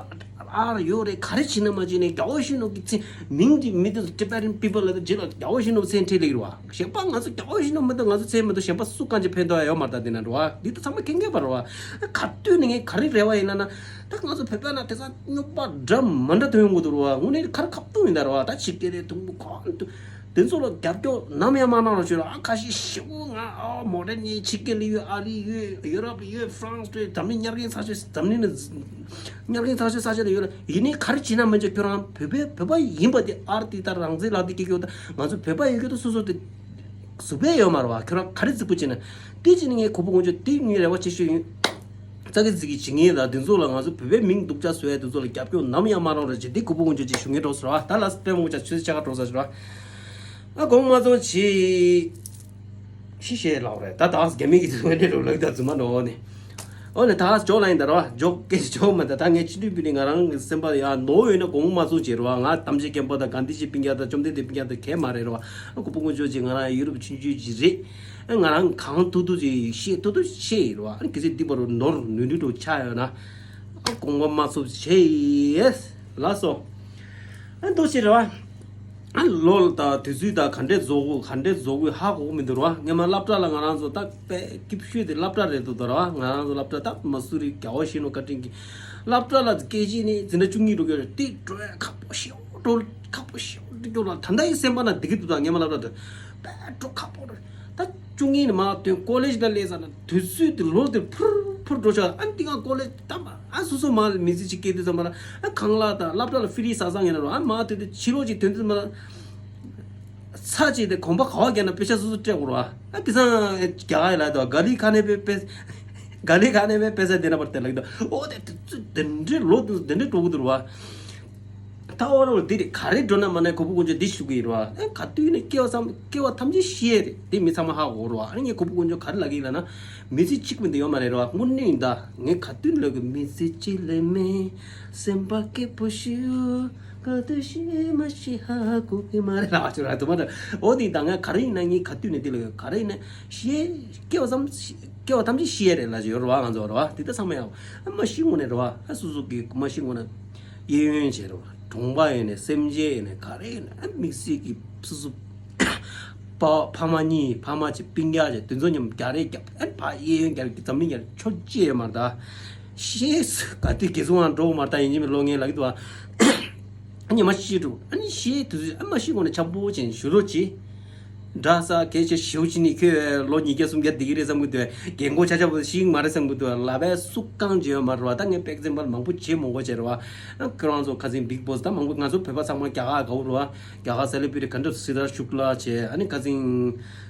ཨ་ར་ཡོད་རེད། ག་རེ་བྱེད་ན་མ་བྱེད་ནས་རྒྱལ་བ་ཡིད་བཞིན་ནོར་བུའི་མཚན་མིང་དེ་མི་དེ་ཚོ་Tibetan people ལ་རྗེས་ལ་རྒྱལ་བ་ཡིད་བཞིན་ནོར་བུའི་མཚན་ཁྲིད་ལེགས་རེད་བ། གཞན་པ་ང་ཚོ་རྒྱལ་བ་ཡིད་བཞིན་ནོར་བུ་མི་འདུག་ང་ཚོ་མཚན་མི་འདུག་གཞན་པ་སུ་གང་ཅི་ཕན་ཐོགས་ཡ་ཡོད་མ་རེད། ད་དེ་ན་འགྲོ་བ་འདི་ད་ཚང་མ་མཁྱེན་མཁན་པ་རེད་བ། ག་དུས་ནས་ངས་ག་རེ་རེ་བ་ཡིན་ན་ན། ད་ང་ཚོ་བོད་པ་ན་དེ་ཚ་སྨྱོ་པ་འདྲ་མ་འདྲ་ཐོན་ཡོང་གི་འདུག་ར་བ། དངོས་གནས་ཁར་ཁ་བཏུང་ཡིན་ད་ར་བ། ད་ཕྱི་རྒྱལ་རེད་ཐུང་པོ་གང་འདུག་དེ་ཚོ་ལ་རྒྱབ་སྐྱོར་ནམ་ཡང་མ་གནང་རོགས་བྱོས་ར། ཨ་ཁ་ཤས་ཞེ་པོ་ང་ཨ་མོ་ཌན་ཡིན། ཕྱི་རྒྱལ་ལ་ཡོད། ཨ་རི་ཡོད། ཡུ་རོབ་ཡོད། ཧྥ་རན་སི་རེད། འཛམ་གླིང་ཉར་མཁན་ཚ་ཤོས། འཛམ་གླིང་ན་ཉར་མཁན་ཚ་ཤོས་ས་ཆ་ལ་ཡོད་ར། ཡིན་ནའི་ག་རེ་བྱེད་ན་མི་འཇོག་ཁྱོད་རང་བོད་པའི་བོད་པ་ཡིན་པ་དེ་ཨར་དེ་ལྟར་རང་བཙན་ལག་དེ་སྐྱེ་རྒྱུ། ད་ང་ཚོ་བོད་པ་ཡོད་རྒྱུ་དེ་སོ་སོ་དེ་གཟུགས་པོ་ཡོད་མ་རེད་བ། ཁྱོད་རང་ག་རེ་རྫིག་པོ་བྱེད་ན། དེ་བྱས་ནས་ངས་གོ་བོ་དཀོན་མཆོག་དེ་ངའི་རེ་བ་ཆེ་ཤོས་ཡིན། རྩ་གི་རྫིག་གི་བྱེད་ངེས་ལ་དེ་ཚོ་ལ་ང་ཚོ་བོད་པའི་མིང་སྡུག་ཅག་བཟོ་ཡ་དེ་ཚོ་ལ་རྒྱབ་སྐྱོར་ནམ་ཡང་མ་རོགས་ར་ཅེས་དེ་གོ་བོ་དཀོན་མཆོག་ཅེས་ཞུ་ངེས་འགྲོ་ཟེར་བ། ད་ལ་སྤྲད་མོ་ཅག་ཆུ་ཚོད་ཆ་ག་འགྲོ་ཟེར་བ། ཨ་དགོངས་མ་ཚོམ་ཅེས་ཤི་ཤེས་ལགས་རེད། ད་ད་རྒྱ་མི་གི་དེ་ཚོ་འདྲེ་རུ་ལག་ད་རྫུན་མ་འགྲོ་ནི། ཨོ་ནི་ད་ཇོག་ལ་ཡིན་ད་རོ། ཇོག་སྐད་ཇོག་མ་ད། ད་ངས་ཕྱི་འདུས་པི་ནི་ང་རང་གི་སེམས་པ་ཡ་ནོར་ཡོད་ན་དགོངས་མ་ཚོམ་ཅེས་རོ། ང་དམ་ཆོས་མཁན་པོ་དང་གྷན་དྷི་ཇི་སྤུན་ཀྱག་དང་བཅོམ་ལྡན་འདས་སྤུན་ཀྱག་དང་གས་མ་རེད་རོ། ཨ་གོ་བོ་དཀོན་མཆོག་ཅེས་ང་རང་ཡུ་རོབ་ཆུང་ཆུང་ཅིག་རེད། ཨ་ང་རང་གང་ཐུབ་ཐུབ་ཅིག་ཤེས་ཐུབ་ཐུབ་ཤེས་ཡིན་རོ། ཨ་གལ་སྲིད་འདི་བར་རུ་ནོར་ནུས་ནུས་འགྲོ་ཆ་ཡོད་ན། ཨ་དགོངས་པ་མ་ཚོམ་ཅེས་ཡེས་ལགས་སོ། ཨ་འདུག་ཅེས་རེད་བ། ཨ་ལོ་དང་དུས་ཚོད་དང་ག་འདྲས་རྫོགས་དགོས་ག་འདྲས་རྫོགས་དགོས་ཧ་གོ་གི་མི་འདུག་ར་བ། སྔན་མ་སློབ་གྲྭ་ལ་ང་རང་ཚོ་ད་དཔེ་སྐྱིད་ཤོས་དེ་སློབ་གྲྭ་རེད་འདུག་ད་ར་བ། ང་རང་ཚོ་སློབ་གྲྭ་ད་མ་སུ་རི་རྒྱལ་བ་ཡིད་བཞིན་ནོར་བུ་བཀའ་དྲིན་གྱིས་སློབ་གྲྭ་ལ་སྐད་ཅིག་ནས་འཛིན་གྲྭ་བཅུ་གཉིས་འགྲོ་གི་རེད། དེ་འགྲོ་ཡ་ཁག་པོ་ཞེ་པོ་འགྲོ་ཁག་པོ་ཞེ་པོ་འགྲོ་གི་འདུག་ལ། ད་ལྟ་ཡི་སེམས་པ་ན་བདེ་གི་འདུག་ད་སྔན་མ་སློབ་གྲྭ་དེ་དཔེ་འགྲོ་ཁག་པོ་རེད། ད་བཅུ་གཉིས་ནས་མར་ཐོན་ཀོ་ལེཇ་ལ་སླེབས་ཙ་ན་དུས་ཚོད་དེ་ལོ་དེ་འཕུར་འཕུར་འགྲོ་ཆགས། ཨ་འདི་ག་ཀོ་ལེཇ་ད་མ་ཨ་སོ་སོ་མ་མི་ཚེ་གཅིག་སྐྱེལ་དུས་ཙམ་པ་ལ་ཨ་ཁང་གླ་དང་སློབ་གྲྭ་ལ་ཕི་རི་ས་སང་ཡིན་ན་རོ། ཨ་མ་དེ་དུས་ཕྱི་ལོགས་ཅིག་ཐོན་དུས་ཙམ་པ་ལ་ཚ་ཅིག་དེ་གོམ་པ་ག་བ་རྒྱག་ན་པེ་ཤ་སོ་སོ་སྤྲད་དགོས་རོ། ཨ་དེ་སང་རྒྱ་གར་ཡི་ལ་དོ་ག་ལི་ཁ་ནས་པེ་པེ་ག་ལི་ཁ་ནས་པེ་པེ་ས་དེ་ན་པར་དེ་ལ་དོ། ཨོ་དེ་དེ་དེ་འདྲའི་ལོ་དེ་འདྲའི་འགྲོ་གི་འདུག་རོ། ད་འོ་རོ་འདི་རེད། ག་རེ་འགྲོ་ན་མ་ན་གོ་བོ་དཀོན་མཆོག་འདི་ཞུ་གི་ཡིན་རོ། ཨ་ག་དུས་ནས་སྐྱེ་བ་བསམ་སྐྱེ་བ་ཐམས་ཅད་ཤི་ཡས་རེད། དེ་མི་ཚང་མ་ཧ་གོ་རོ། ཨ་ནི་ངས་གོ་བོ་དཀོན་མཆོག་ག་རེ་ལབ་ཀྱི་ཡིན་ལབ་ན། མི་ཚེ་གཅིག་པུ་འདི་ཡོད་མ་རེད་རོ། དངོས་གནས་ཡིན་ད། ངས་ག་དུས་ནས་ལབ་གི་མི་ཚེ་གཅིག་ལས་མེད། སེམས་པ་སྐྱིད་པོ་ཞུ། ག་དུས་ཤི་མ་ཤི་ཧ་གོ་གི་མ་རེད་ལབ་ཅོ་ར་དུ་མ་རེད། འོ་དེ་ཡིན་ད། ང་ག་རེ་ཡིན་ན་ངས་ག་དུས་ནས་དེ་ལབ་ཡོད། ག་རེ་ཡིན་ན་ཤི་ཡས་སྐྱེ་བ་བསམ་སྐྱེ་བ་ཐམས་ཅད་ཤི་ཡས་རེད་ལབ་ཅོ་ཡོད་རོ། ང་ཚོ་རོ་དེ་ད་ཚང་མ་ཡང་ཨ་མ་ཤི་ངོ་ནས་རོ། ཨ་སོ་སོ་གི་མ་ཤི་ངོ་ན། གཡས་གཡོན་བྱས་རོ། གྲོང་པ་ཡིན་ནས་སེམས་ཅན་ཡིན་ནས་ག་རེ་ཡིན་ནས་ཨ་དམིགས་བསལ་གྱི་སོ་སོ་ཕ་ཕ་མ་གཉིས་ཕ་མ་གཅིག་སྤུན་ཀྱག་གཅིག་དེ་ཚོ་མཉམ་རྒྱག་རེས་རྒྱབ། ཨ་ཕ་གཡས་གཡོན་རྒྱག་རེས་འཛམ་གླིང་རྒྱག་རེས་ཆོ་ཅེས་ཡོད་མ་རེད་ད། ཤེས་ག་དུས་རྒྱལ་སྲུང་ཨང་འགྲོ་མ་རེད་ད། ཡིན་གཅིག་མིན་ལོ་ངས་ལབ་ཀྱི་འདུག་ཨ། ཨ་ནི་མ་ཤི་འགྲོ། ཨ་ནི་ཤི་དུས་ཨ་མ་ཤི་གོང་ནས་འཆམ་པོ་བྱས་ནས་བཞུགས་རོགས་གྱིས། འདྲ་ས་སྐད་ཆ་ཞེ་པོ་ཅིག་ནི་ཁྱོད་ལོ་ཉིས་བརྒྱ་སུམ་བརྒྱ་བསྡད་ཀྱི་རེད་བསམ་གྱི་འདུག་རྒན་གོག་ཆ་ཆ་པོ་ཤི་མ་རེད་བསམ་གྱི་འདུག་ལབ་པའི་སུ་གང་བྱེད་ཡོད་མ་རེད་བ། ད་ངས་པེག་ཙེམ་པལ་མང་པོ་བྱེད་མོང་གོ་བྱས་རེད་བ། ཁྱོད་རང་ཚོ་ཁ་སང་བིག་བོ་སི་ད་མང་པོ་ང་ཚོ་བོད་པ་ཚང་མ་རྒྱ་གར་དགའ་བོ་རེད་བ། རྒྱ་གར་སེ་ལི་བི་རི་ཊི་ག་འདྲ་སིད་དྷར་ཤུག་ལ་བྱས། ཨ་ནི་ཁ་སང་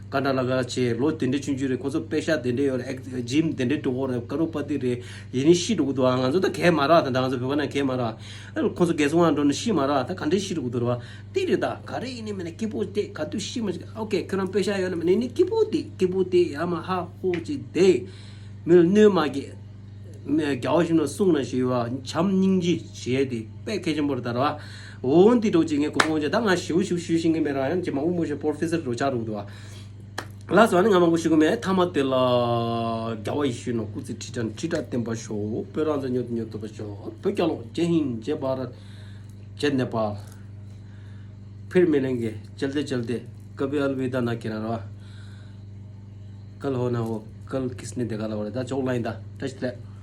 ག་འདྲ་ལ་ག་བྱས། ལོ་དེ་འདྲའི་ཆུང་ཆུང་རེད། ཁོ་ཚོ་པེ་ཤ་དེ་འདྲའི་ཡོད་རེད། ཨེག་ཇིམ་དེ་འདྲའི་འགྲོ་གོ་རེད། ཀ་རོ་པ་ཏི་རེད། ཡིན་ནི་ཤི་འགྲོ་གི་འདུག་ང་ཚོ་ད་གས་མ་རེད་ད། ང་ཚོ་བོད་པ་ན་གས་མ་རེད། ཨ་ཁོ་ཚོ་རྒྱལ་སྲུང་ཨང་འགྲོ་ནས་ཤི་མ་རེད་ད། ག་འདྲས་ཤི་འགྲོ་གི་འདུག་རེད་བ། དེ་རེད་ད། ག་རེ་ཡིན་ནི་མིན་ནི་སྐྱིད་པོ་བསྡད། ག་དུས་ཤི་མ་ཤི། ཨོ་ཀེ་ཁྱོད་རང་པེ་ཤ་ཡོད་ན་མིན་ནི་སྐྱིད་པོ་བསྡད། སྐྱིད་པོ་བསྡད། ཡ་མ་ཧ་ཧོ་ཅིག་བསྡད། མི་ལ་གནོད་མ་སྐྱེལ། མི་རྒྱལ་བ་ཡིད་བཞིན་ནོར་བུ་གསུངས་ན་ཞེས་པ་བྱམས་སྙིང་རྗེ་ཞེས་དེ་དཔེ་གལ་ཆེན་པོ་རེད་ད་ར་བ། འོ་འདི་འདྲ་ཅིག་ངས་གོ་སྐོང་བྱས། ད་ང་ཞེའུ་ཞེའུ་ཞུ་ཤེས་ཀྱི་མེད་ར། ཡང་ཅིག་མང་པོ་མང་པོ་ཞིག་པོ་རོ་ཕེ་སར་འདྲ་ཆགས་འགྲོ་གི་འདུག་བ། ལགས་སོ། ཨ་ནི་ང་མང་པོ་ཞུ་གི་མེད། ཐ་མ་དེ་ལ་རྒྱལ་བ་ཡིད་བཞིན་ནོར་བུ་སྐུ་ཚེ་ཁྲི་ཕྲག་ཁྲི་ཕྲག་བརྟན་པར་ཤོག་བོད་རང་བཙན་མྱུར་དུ་མྱུར་ཐོབ་པར་ཤོག་བོད་རྒྱལ་ལོ། ཇེ་ཧིན། ཇེ་བྷ་རད། ཇེ་ནེ་པཱལ། फिर मिलेंगे। चलते चलते कभी अलविदा ना कहना रहा। कल हो ना हो, कल किसने देखा ལབ་པ་རེད། ད་ཅོག་ལ་ཡིན་ད། བཀྲ་ཤིས་བདེ་ལེགས།